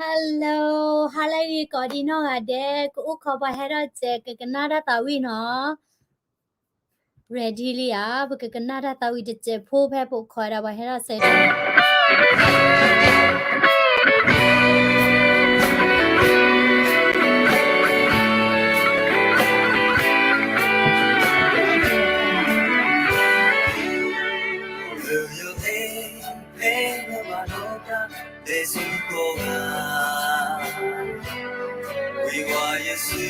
Hello, ဟါလၢအဂ့ၤကိးဒံးနီၢ်ဂၤဒဲး, ကအိၣ်ခိးပှၤဟဲထီၣ်စဲး ကကနၣ်တၢ်သးဝံၣ်နီၤ. Ready လံဧါ, ပကကနၣ်တၢ်သးဝံၣ်တစဲးဖိဖဲပအိၣ်ခိးဝဲဒၣ်ပှၤဟဲထီၣ်စဲး လဲၤဆူကိးဂၤ, ဝံၤဝါယစု,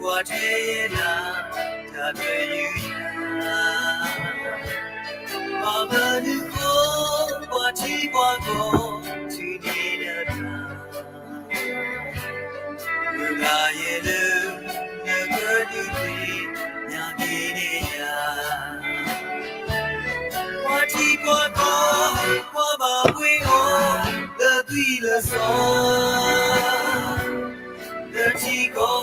ကွၢ်ထွဲယဲဒၣ်, တၢ်တယုၢ်ယၤ, ပှၤမနုၤဃိ, ပှၤထံပှၤကီၢ်, ထုးန့ၢ်ဒီးတၢ် မုၢ်ဂၤယဲလၢ နကဒုးသ့ၣ်ညါက့ၤန့ၢ်ယၤ, ပှၤထံပှၤကီၢ်, ပှၤဘၣ်ပှ့ၤအီၤ, လၢသွံၣ်လၢစီ လၢထံကီၢ်ဂီၢ်,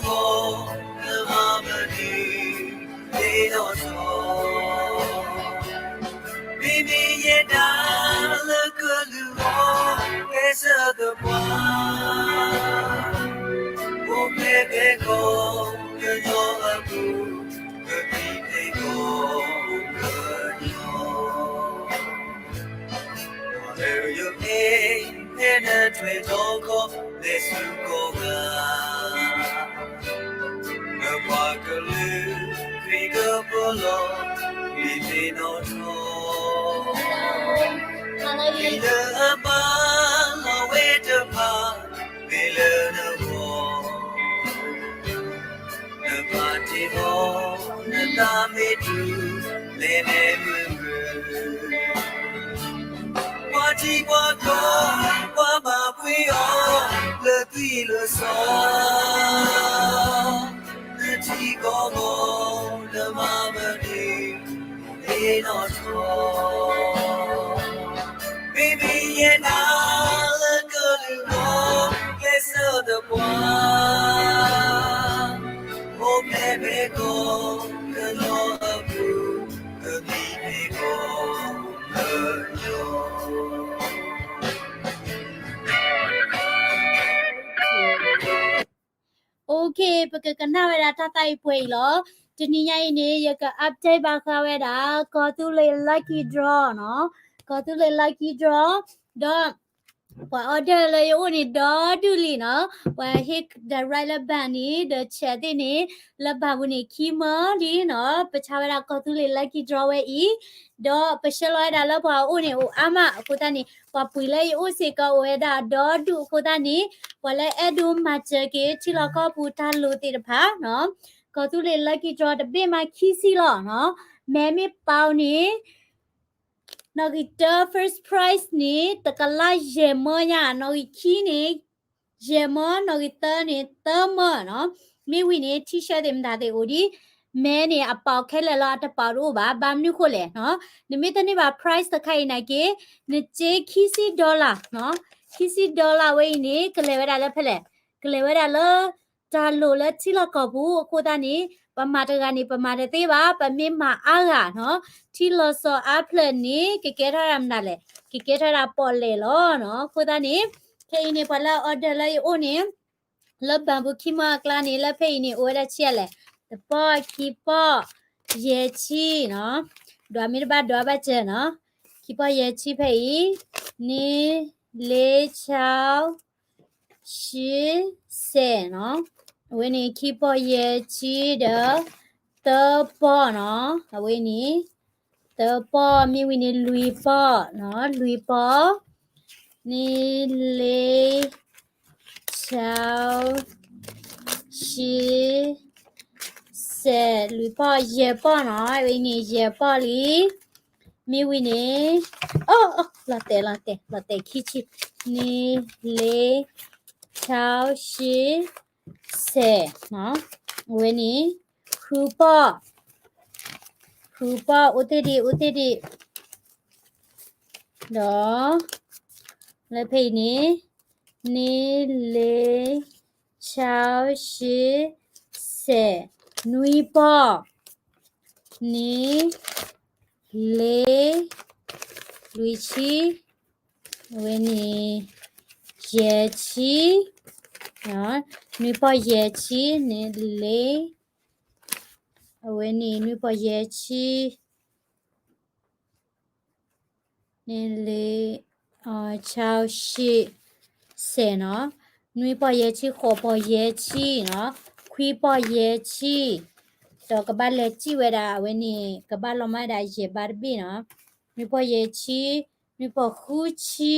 လၢမၤမနုၤ သ့ၣ်နီၣ်ထီၣ် မ့မ့ၢ်ယဲဒၣ်လၢကလုၢ်အီၤ ကဲစၢၤသပှၢ်, အိၣ်ဖျဲၣ်ဖဲကီၢ်ကညီအပူၤ, ကသံၣ်ဖဲကီၢ်ကညီ, ပှၤလၢယအိၣ် ဖဲနထွဲထီၣ်ကီၢ် လဲၤဆူကိးဂၤ, နပှၤကလုာ် ခရံာ်ကပၢလီၤ မ့ၢ်သ့ၣ်နီၣ်ထီၣ်, မ့ၢ်လၢအမၤလီၤဝဲတဖၣ် မ့ၢ်လၢနဂီၢ် နပာ်တ့ၢ်အီၤ နသးမ့ၢ်တုၤ လဲၤလဲၤမုာ်မုာ်, ပှၤထံပှၤကီၢ် ပှၤဘၣ်ပှ့ၤအီၤ လၢသွံၣ်လၢစီ လၢထံကီၢ်ဂီၢ် လၢမၤမနုၤ သ့ၣ်နီၣ်ထီၣ်, မ့မ့ၢ်ယဲဒၣ်လၢကလုၢ်အီၤ ကဲစၢၤသပှၢ်, အိၣ်ဖျဲၣ်ဖဲကီၢ်ကညီအပူၤ, ကသံၣ်ဖဲကီၢ်ကညီ Okay, ပကကနၣ်ဝဲဒၣ်တၢ်သးဝံၣ်ပှဲၤအံၤလီၤ. တနံၤညါအံၤန့ၣ် ယက update ဘၣ်ဃးဝဲဒၣ် ကီၢ်သူလ့ၤ lucky draw နီၤ, ကီၢ်သူလ့ၤ lucky draw ဒီး ပှၤ order လၢယအိၣ်န့ၣ်ဒီဒူၣ်လံနီၤ, ပှၤဟ့ၣ် direct လၢ bank န့ၣ် ဒီး check သ့ၣ်န့ၣ် လၢ bank ပူၤန့ၣ် ခံမၢလံနီၤ, ပဆါဝဲဒၣ်ကီၢ်သူလ့ၤ lucky draw ဝဲအံၤ, ဒီးပဆှၢလီၤဝဲဒၣ်လၢပှၤအိၣ်န့ၣ်အိၣ်အါမးအဃိသတးန့ၣ် ပှၤပှ့ၤလၢယအိၣ်စ့ၢ်ကီးအိၣ်ဝဲဒၣ်ဒီဒူၣ်အဃိသတးန့ၣ် ပှၤလၢအဲၣ်ဒိးမၤစၢၤက့ၤထံလီၢ်ကီၢ်ပူၤတၢ်လိၣ်သ့ၣ်တဖၣ်နီၤ, ကီၢ်သူလ့ၤ lucky draw တဘ့ၣ်မးခံဆံလီၤနီၤ, မဲမ့ၢ်ပာ်န့ၣ် နီၣ်ဂံၢ်တၢ first prize န့ၣ် တကလးယဲၢ်မၢညါ, နီၣ်ဂံၢ်ခံန့ၣ် ယဲၢ်မၢ, နီၣ်ဂံၢ်သၢန့ၣ် သၢမၢနီၤ. မ့ၢ်ဝံၤန့ၣ် T-shirt သ့ၣ်မတၤသ့ၣ်အိၣ်ဒံး, မဲန့ၣ်အပာ်ခဲလၢာ်လီၤ, အတပာ်တအိၣ်ဘၣ်, ဘၣ်မနုၤဃိလဲၣ်နီၤ, နမ့ၢ်တန့ၢ်ဘၣ် prize တခါအံၤနာ်က့ၤ နစ့ခံဆံ dollar နီၤ, ခံဆံ dollar ဝဲအံၤန့ၣ် ကလဲၤဝဲဒၣ်လၢဖဲလဲၣ်, ကလဲၤဝဲဒၣ်လၢ တၢ်လိၣ်လၢထံလီၢ်ကီၢ်ပူၤအဃိသတးန့ၣ် ပမၤတဂၤန့ၣ် ပမၤတသ့ဘၣ်, ပမ့ၢ်မၤအါဂၤနီၤ, ထံလီၤစီၤအါဖျၢၣ်န့ၣ် ကကဲထီၣ်ဒၣ်မတၤလဲၣ်, ကကဲထီၣ်ဒၣ်ပီၣ်လဲၣ်လီၤနီၤ. အဃိသတးန့ၣ် ခဲအံၤန့ၣ် ပှၤလၢ order လၢယအိၣ်န့ၣ် လၢ bank ပူၤခံမၢအကျါန့ၣ် လၢဖဲအံၤန့ၣ် အိၣ်ဝဲဒၣ်ဆံးလဲၣ်, တပီၢ်, ခံပီၢ်, ယဲၢ်ဆံနီၤ, ဒွးမ့ၢ်တဘၣ်ဒွးဘၣ်စၢၤနီၤ, ခံပီၢ်ယဲၢ်ဆံဖဲအံၤ, န့ၣ် လ့ ဆၢ ဆံ စဲးနီၤ, အဝဲန့ၣ် ခံပီၢ်ယဲၢ်ဆံဒီး သၢပီၢ်နီၤ, အဝဲန့ၣ် သၢပီၢ်, မ့ၢ်ဝံၤန့ၣ် လွံၢ်ပီၢ်နီၤ, လွံၢ်ပီၢ်, န့ၣ် လ့ ဆၢ ဆံ စဲး, လွံၢ်ပီၢ်, ယဲၢ်ပီၢ်နီၤ, အဝဲန့ၣ် ယဲၢ်ပီၢ်လံ. မ့ၢ်ဝံၤန့ၣ်, အိၣ် လီၤတဲာ် လီၤတဲာ် လီၤတဲာ်ခံဆံ, န့ၣ် လ့ ဆၢ ဆံ စဲး, အဝဲန့ၣ် ဃုပီၢ်, ဃုပီၢ်, အိၣ်တ့ၢ်ဒံး အိၣ်တ့ၢ်ဒံး, ဒီး လၢဖဲအံၤန့ၣ် န့ၣ် လ့ ဆၢ ဆံ စဲး, နွံပီၢ်, န့ၣ် လ့ လွံၢ်ဆံ, အဝဲန့ၣ် ယဲၢ်ဆံ, နွံပီၢ်ယဲၢ်ဆံန့ၣ်လံ, အဝဲန့ၣ် နွံပီၢ်ယဲၢ်ဆံ န့ၣ်လံ, ဆၢဆံ စဲးနီၤ, နွံပီၢ်ယဲၢ်ဆံ ဃိးပီၢ်ယဲၢ်ဆံနီၤ, ခွံပီၢ်ယဲၢ်ဆံ, ဒီးကဘၣ်လဲၤစံၣ်ဝဲဒၣ် အဝဲန့ၣ် ကဘၣ်လီၤမၢ်ဝဲဒၣ်ယဲၢ်ဘးတဘ့ၣ်နီၤ, နွံပီၢ်ယဲၢ်ဆံ, နွံပီၢ်ဃုဆံ,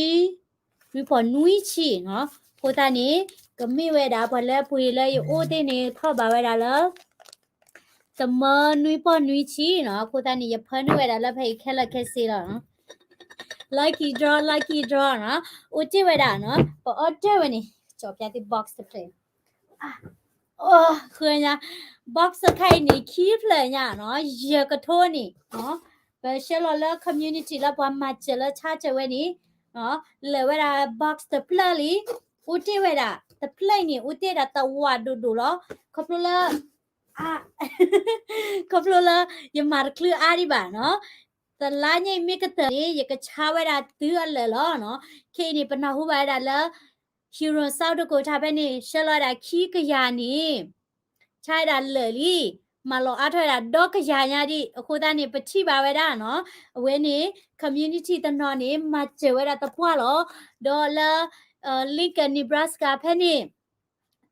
နွံပီၢ်နွံဆံနီၤ, အဃိသတးန့ၣ် ကမ့ၢ်ဝဲဒၣ်ပှၤလၢအပှ့ၤလၢယအိၣ်သ့ၣ်န့ၣ် ထီၣ်ဘးဝဲဒၣ်လၢ တမၢနွံပီၢ်နွံဆံနီၤ, အဃိသတးန့ၣ် ယဖၢနုာ်ဝဲဒၣ်လၢဖဲအံၤခဲလၢာ်ခဲဆ့လီၤနီၤ, lucky draw, lucky draw နီၤ, အိၣ်တ့ၢ်ဝဲဒၣ်နီၤ, ပအီၣ်တ့ၢ်ဝဲန့ၣ်, ကၠီပျါသ့ၣ် box တဖျၢၣ်, ဃုညါ, box တခါအံၤန့ၣ် ခံဖျၢၣ်ညါနီၤ, ယဲၢ်ကထိန့ၣ်, ပဆှၢလီၤလၢ community လၢပှၤမၤစၢၤလၢဆါစၢၤဝဲန့ၣ်, လၢာ်ဝဲဒၣ် box တဖျၢၣ်လံ, အိၣ်တ့ၢ်ဝဲဒၣ် တဖျၢၣ်အံၤန့ၣ် အိၣ်တ့ၢ်ဒၣ်တဝးဒိၣ်ဒိၣ်လီၤ, ခီဖျိလၢ ခီဖျိလၢ ယမၤတချုးအါဒံးဘၣ်နီၤ, တလါညါအံၤမ့ၢ်ကတၢၢ်န့ၣ် ယကဆါဝဲဒၣ်တုၤအလၢာ်လီၤနီၤ, ခဲအံၤန့ၣ် ပနၢ်ဟူဘၣ်ဝဲဒၣ်လၢ Hero South Dakota ဖဲန့ၣ် ဆှၢလီၤဝဲဒၣ်ခံကယၤန့ၣ် ဆါဝဲဒၣ်လၢာ်လံ, မၤလီၤအါထီၣ်ဝဲဒၣ်ဒီကယၤညါဒံး, အဃိသတးန့ၣ် ပထံၣ်ဘၣ်ဝဲဒၣ်နီၤ, အဝဲန့ၣ် community တနီၤန့ၣ် မၤစၢၤဝဲဒၣ်သပှၢ်လီၤ, ဒီးလၢ Lincoln Nebraska ဖဲန့ၣ်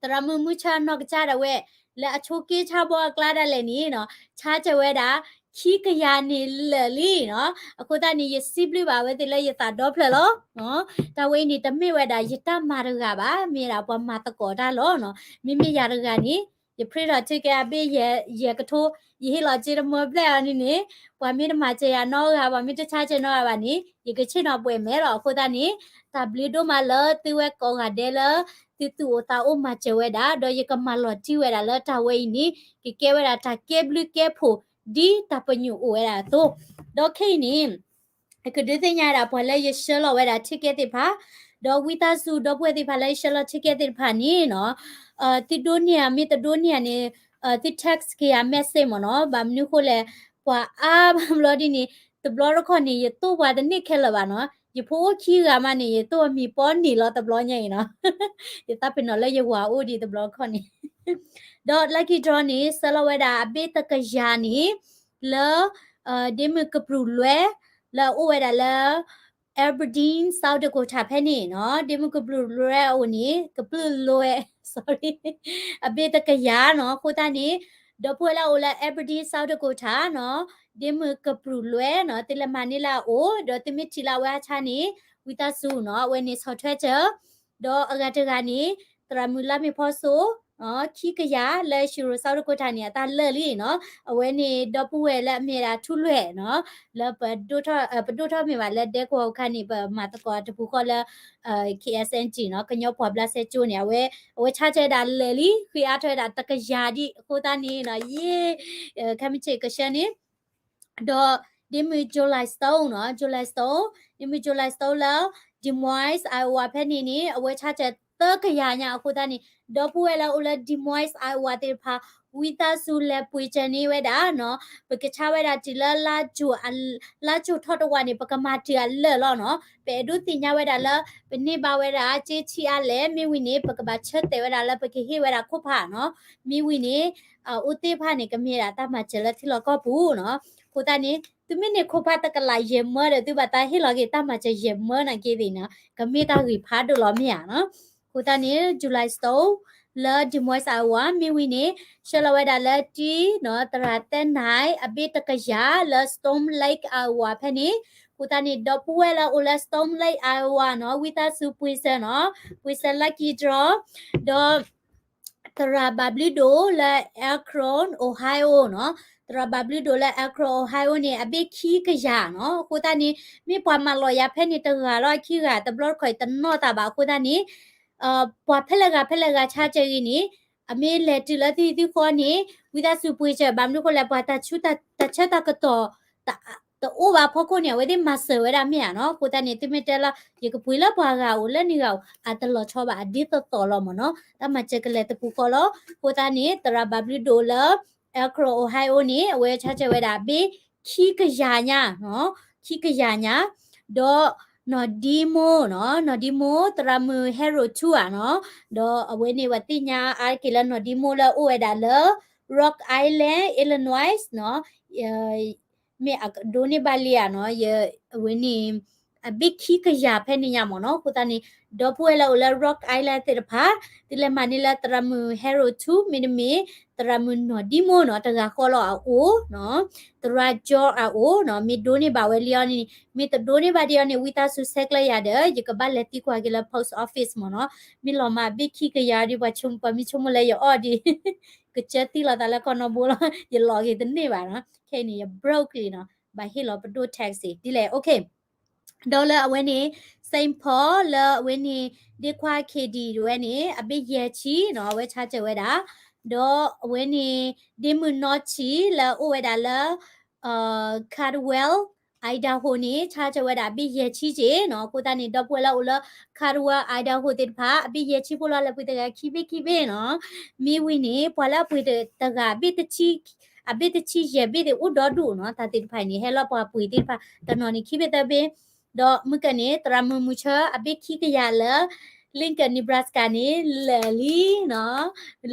သရၣ်မုၣ်မုၢ်ဆၢနီၢ်ကစၢ်ဒၣ်ဝဲ လၢအဆိးက့ဆါဘီအကျါဒၣ်လဲာ်န့ၣ်နီၤ, ဆါစၢၤဝဲဒၣ် ခံကယၤန့ၣ်လၢာ်လံနီၤ, အဃိသတးန့ၣ် ယစံးဘျုးဘၣ်ဝဲသ့ၣ်လၢယသးဒီဖျၢၣ်လီၤ. တၢ်ဝဲအံၤန့ၣ် တမ့ၢ်ဝဲဒၣ်ယတၢ်မၤတဂၤဘၣ်, မ့ၢ်ဒၣ်ပှၤမၤသကိးတၢ်လီၤနီၤ, မ့မ့ၢ်ယၤတဂၤန့ၣ် ယဖျ့ထီၣ်ထံကဲအဘ့ၣ်ယဲၢ်ကထိ, ယဟ့ၣ်လီၤစ့တမၢဘျဲၣ်အီၤန့ၣ်န့ၣ်, ပှၤမ့ၢ်တမၤစၢၤယၤနီတဂၤ, ပှၤမ့ၢ်တဆါစၢၤနီတဂၤဘၣ်န့ၣ် ယကဆ့ၣ်နီၤပှဲၤမဲာ်လီၤ. အဃိသတးန့ၣ် တၢ်ဘျုးဒိၣ်မးလၢသုဝဲကိးဂၤဒဲးလၢ သုသူၣ်အိၣ်သးအိၣ်မၤစၢၤဝဲဒၣ်, ဒီးယကမၤလီၤတံၢ်ဝဲဒၣ်လၢတၢ်ဝဲအံၤန့ၣ် ကကဲဝဲဒၣ်တၢ်ကဲဘျုးကဲဖှိၣ် ဒ်တၢ်ပညိၣ်အိၣ်ဝဲဒၣ်အသိး, ဒီးခဲအံၤန့ၣ် ကဒုးသ့ၣ်ညါဒၣ်ပှၤလၢယဆှၢလီၤဝဲဒၣ် ticket သ့ၣ်တဖၣ်, ဒီးဝံသးစူၤဒီပုၢ်ဝဲၢ်သ့ၣ်တဖၣ်လၢယဆှၢလီၤ ticket သ့ၣ်တဖၣ်န့ၣ်နီၤ, သုဒိးန့ၢ်ဧါ မ့ၢ်တဒိးန့ၢ်ဧါန့ၣ်, သု text က့ၤယၤ message မ့ၢ်နီၤ, ဘၣ်မနုၤဃိလဲၣ်, ပှၤအါဘၣ်ဘျီဒ်န့ၣ်, တဘျီတခီၣ်န့ၣ် ယသိၣ်ပှၤတန့ၢ်ခဲလၢာ်ဘၣ်နီၤ, ယဖိအိၣ်ခံဂၤမးန့ၣ် ယသိၣ်အမံၤပီန့ၢ်လီၤတဘျီညါအံၤနီၤ, ယသးပ့ၤနီၣ်လၢယဝၤအိၣ်ဒံးတဘျီတခီၣ်န့ၣ် ဒီး lucky draw န့ၣ် ဆှၢလီၤဝဲဒၣ်အဘ့ၣ်တကယၤန့ၣ် လၢ ဒ့မုၣ်ကပြုၢ်လွဲ လၢအအိၣ်ဝဲဒၣ်လၢ Aberdeen South Dakota ဖဲန့ၣ်နီၤ, ဒ့မုၣ်ကပြုၢ်လွဲအအိၣ်န့ၣ် ကပြုၢ်လွဲ sorry အဘ့ၣ်တကယၤနီၤ, အဃိသတးန့ၣ် ဒီပုၢ်ဝဲၢ်လၢအအိၣ်လၢ Aberdeen South Dakota နီၤ, ဒ့မုၣ်ကပြုၢ်လွဲနီၤ, သုလဲၤမၤန့ၢ်လၢအအိၣ် ဒီးသုမ့ၢ်ထံၣ်လၢအဝဲအဆါန့ၣ် ဝံသးစူၤနီၤ, အဝဲန့ၣ်ဆီၣ်ထွဲစၢၤ ဒီးအဂၤတဂၤန့ၣ် သရၣ်မုၣ်လါမ့ၤဖီစိ ခံကယၤလၢ Hero South Dakota န့ၣ် အတၢ်လၢာ်လံနီၤ, အဝဲန့ၣ် ဒီပုၢ်ဝဲၢ်လၢအမ့ၢ်ဒၣ်ထူလွဲၢ်နီၤ, လၢပဒိၣ်ထီၣ်မ့ၢ်ဘၣ်လၢဒဲကဝီၤအခါန့ၣ် ပမၤသကိးတပူၤဃီလၢ K S N G နီၤ, ကညီပှၤဘျးစဲကၠိန့ၣ် အဝဲ အဝဲဆါစၢၤဝဲဒၣ်လၢာ်လံ, ဃ့အါထီၣ်ဝဲဒၣ်တကယၤဒံး, အဃိသတးန့ၣ်နီၤ, ယ့ ခဲမုၢ်ဆ့ၣ်ကဆှၢန့ၣ် ဒီးဒ့မုၣ် July Stone နီၤ, July Stone, ဒ့မုၣ် July Stone လၢ Des Moines Iowa ဖဲန့ၣ်န့ၣ် အဝဲဆါစၢၤသၢကယၤညါ, အဃိသတးန့ၣ် ဒီပုၢ်ဝဲၢ်လၢအအိၣ်လၢ Des Moines Iowa သ့ၣ်တဖၣ် ဝံသးစူၤလဲၤပှ့ၤစၢၤန့ၢ်ဝဲဒၣ်နီၤ, ပကဆါဝဲဒၣ်တုၤလၢ လါကၠိၤထီၣ်တဝာ်န့ၣ် ပကမၤတုၤအလၢာ်လီၤနီၤ, ပအဲၣ်ဒိးသ့ၣ်ညါဝဲဒၣ်လၢ ပန့ၢ်ဘၣ်ဝဲဒၣ်စ့ဆံးအါလဲၣ်, မ့ၢ်ဝံၤန့ၣ် ပကဘၣ်ဆၢတဲာ်ဝဲဒၣ်လၢပကဟ့ၣ်ဝဲဒၣ်ခိၣ်ဖးနီၤ, မ့ၢ်ဝံၤန့ၣ် အအိၣ်သ့ၣ်တဖၣ်န့ၣ် ကမ့ၢ်ဒၣ်တၢ်မၤစၢၤလၢထံလီၢ်ကီၢ်ပူၤနီၤ, အဃိသတးန့ၣ် သုမ့ၢ်န့ၢ်ခိၣ်ဖးတကလးယဲၢ်မၢဒီး သုဘၣ်သးဟ့ၣ်လီၤက့ၤတၢ်မၤစၢၤယဲၢ်မၢနာ်က့သ့ၣ်နီၤ, ကမ့ၢ်တၢ်ဂ့ၢ်ဖးဒိၣ်လီၤမ့ၢ်ဧါနီၤ, အဃိသတးန့ၣ် July Stone လၢ Des Moines Iowa မ့ၢ်ဝံၤန့ၣ် ဆှၢလီၤဝဲဒၣ်လၢတံၤနီၤ, သရၣ်တဲနၢၣ် အဘ့ၣ်တကယၤလၢ Storm Lake Iowa ဖဲန့ၣ်, အဃိသတးန့ၣ် ဒီပုၢ်ဝဲၢ်လၢအအိၣ်လၢ Storm Lake Iowa နီၤ, ဝံသးစူၤပှ့ၤစၢၤနီၤ, ပှ့ၤစၢၤ lucky draw ဒီး သရၣ်ဘၣ်ဘျုးဒိၣ်လၢ Akron Ohio နီၤ, သရၣ်ဘၣ်ဘျုးဒိၣ်လၢ Akron Ohio န့ၣ် အဘ့ၣ်ခံကယၤနီၤ, အဃိသတးန့ၣ် မ့ၢ်ပှၤမၤလီၤယၤဖဲန့ၣ်တဂၤလီၤ ခံဂၤ တဘျီတခီၣ်အံၤတနီၣ်သးဘၣ်, အဃိသတးန့ၣ် ပှၤဖဲလဲၣ်ဂၤဖဲလဲၣ်ဂၤဆါစၢၤဂ့ၤန့ၣ် အမ့ၢ်လဲၤတုၤလၢသုဟံၣ်သုဃီန့ၣ် ဝံသးစူၤပှ့ၤစၢၤ, ဘၣ်မနုၤဃိလဲၣ် ပှၤတၢ်ဆၢတၢ်ကတီၢ် တအိၣ်ဘၣ်အဖီခိၣ်န့ၣ် အဝဲသ့ၣ်မၤစၢၤဝဲဒၣ်မ့ၢ်ဧါနီၤ, အဃိသတးန့ၣ် သုမ့ၢ်တဲလၢ ယကပှ့ၤလၢပှၤဂၤအိၣ်လၢနဂၤအိၣ် အတလီၤဆီဘၣ် အဒ်သိးသိးလီၤမ့ၢ်နီၤ, တၢ်မၤစၢၤကလဲၤတပူၤဃီလီၤ, အဃိသတးန့ၣ် သရၣ်ဘၣ်ဘျုးဒိၣ်လၢ Akron Ohio န့ၣ် အဝဲဆါစၢၤဝဲဒၣ်ဘ့ၣ်ခံကယၤညါ, ခံကယၤညါ, ဒီး နီၢ်ဒံမိၢ်နီၤ, နီၢ်ဒံမိၢ် သရၣ်မုၣ် Harold ထူအနီၤ, ဒီးအဝဲန့ၣ် ပှၤသ့ၣ်ညါအါတက့ၢ်လၢနီၢ်ဒံမိၢ်လၢအအိၣ်ဝဲဒၣ်လၢ Rock Island, Illinois နီၤ, မ့ၢ်အကဒိးန့ၢ်ဘၣ်လံဧါနီၤ, အဝဲန့ၣ် အဘ့ၣ်ခံကယၤဖဲန့ၣ်ညါမ့ၢ်နီၤ, အဃိသတးန့ၣ် ဒီပုၢ်ဝဲၢ်လၢအိၣ်လၢ Rock Island သ့ၣ်တဖၣ် သုလဲၤမၤန့ၢ်လၢသရၣ်မုၣ် Harold ထူ မ့တမ့ၢ် သရၣ်မုၣ်နီၢ်ဒံမိၢ်နီၤ, တဂၤဃီလီၤအအိၣ်နီၤ, သရၣ် George အအိၣ်နီၤ, မ့ၢ်ဒိးန့ၢ်ဘၣ်ဝဲလံအီၤန့ၣ်, မ့ၢ်တဒိးန့ၢ်ဘၣ်ဒံးအီၤန့ၣ် ဝံသးစူၤဆဲးကျၢယၤဒီး ယကဘၣ်လဲၤသံကွၢ်က့ၤလၢ post office မ့ၢ်နီၤ, မ့ၢ်လီၤမၢ်အဘ့ၣ်ခံကယၤဒီး ပှၤမ့ၢ်ဆိကမိၣ်လၢယအီၣ်ဒံး ကစၢၢ်သံလီၤသးလၢကီၢ်နီၢ်ဘိလီၤ, ယလီၤက့ၤတန့ၢ်ဘၣ်နီၤ, ခဲအံၤန့ၣ် ယ broke လံနီၤ, ဘၣ်ဟ့ၣ်လီၤပဒိၣ် tax ဒ်လဲၣ်, OK. ဒီးလၢအဝဲန့ၣ် Saint Paul လၢအဝဲန့ၣ် ဒ့ခွါ Katie တဝဲန့ၣ် အဘ့ၣ်ယဲၢ်ဆံနီၤ, အဝဲဆါစၢၤဝဲဒၣ်, ဒီးအဝဲန့ၣ် ဒ့မုၣ်နီၢ်ထံလၢအအိၣ်ဝဲဒၣ်လၢ Caldwell, Idaho န့ၣ် ဆါစၢၤဝဲဒၣ်အဘ့ၣ်ယဲၢ်ဆံက့နီၤ, အဃိသတးန့ၣ် ဒီပုၢ်ဝဲၢ်လၢအိၣ်လၢ Caldwell, Idaho သ့ၣ်တဖၣ် အဘ့ၣ်ယဲၢ်ဆံဖိလီၤ, လဲၤပှ့ၤတဂၤခံဘ့ၣ်ခံဘ့ၣ်နီၤ, မ့ၢ်ဝံၤန့ၣ် ပှၤလၢအပှ့ၤတဂၤ အဘ့ၣ်တဆံယဲၢ်ဘ့ၣ်သ့ၣ်အိၣ်ဒီဒူၣ်နီၤ, တၢ်သ့ၣ်တဖၣ်အံၤန့ၣ် ဟဲလီၤပှၤပှ့ၤသ့ၣ်တဖၣ် တနီၤန့ၣ်ခံဘ့ၣ်သၢဘ့ၣ်, ဒီးမုၢ်ကၢန့ၣ် သရၣ်မုၣ်မုၢ်ဆၢအဘ့ၣ်ခံကယၤလၢ Lincoln, Nebraska န့ၣ် လၢာ်လံနီၤ, လၢာ်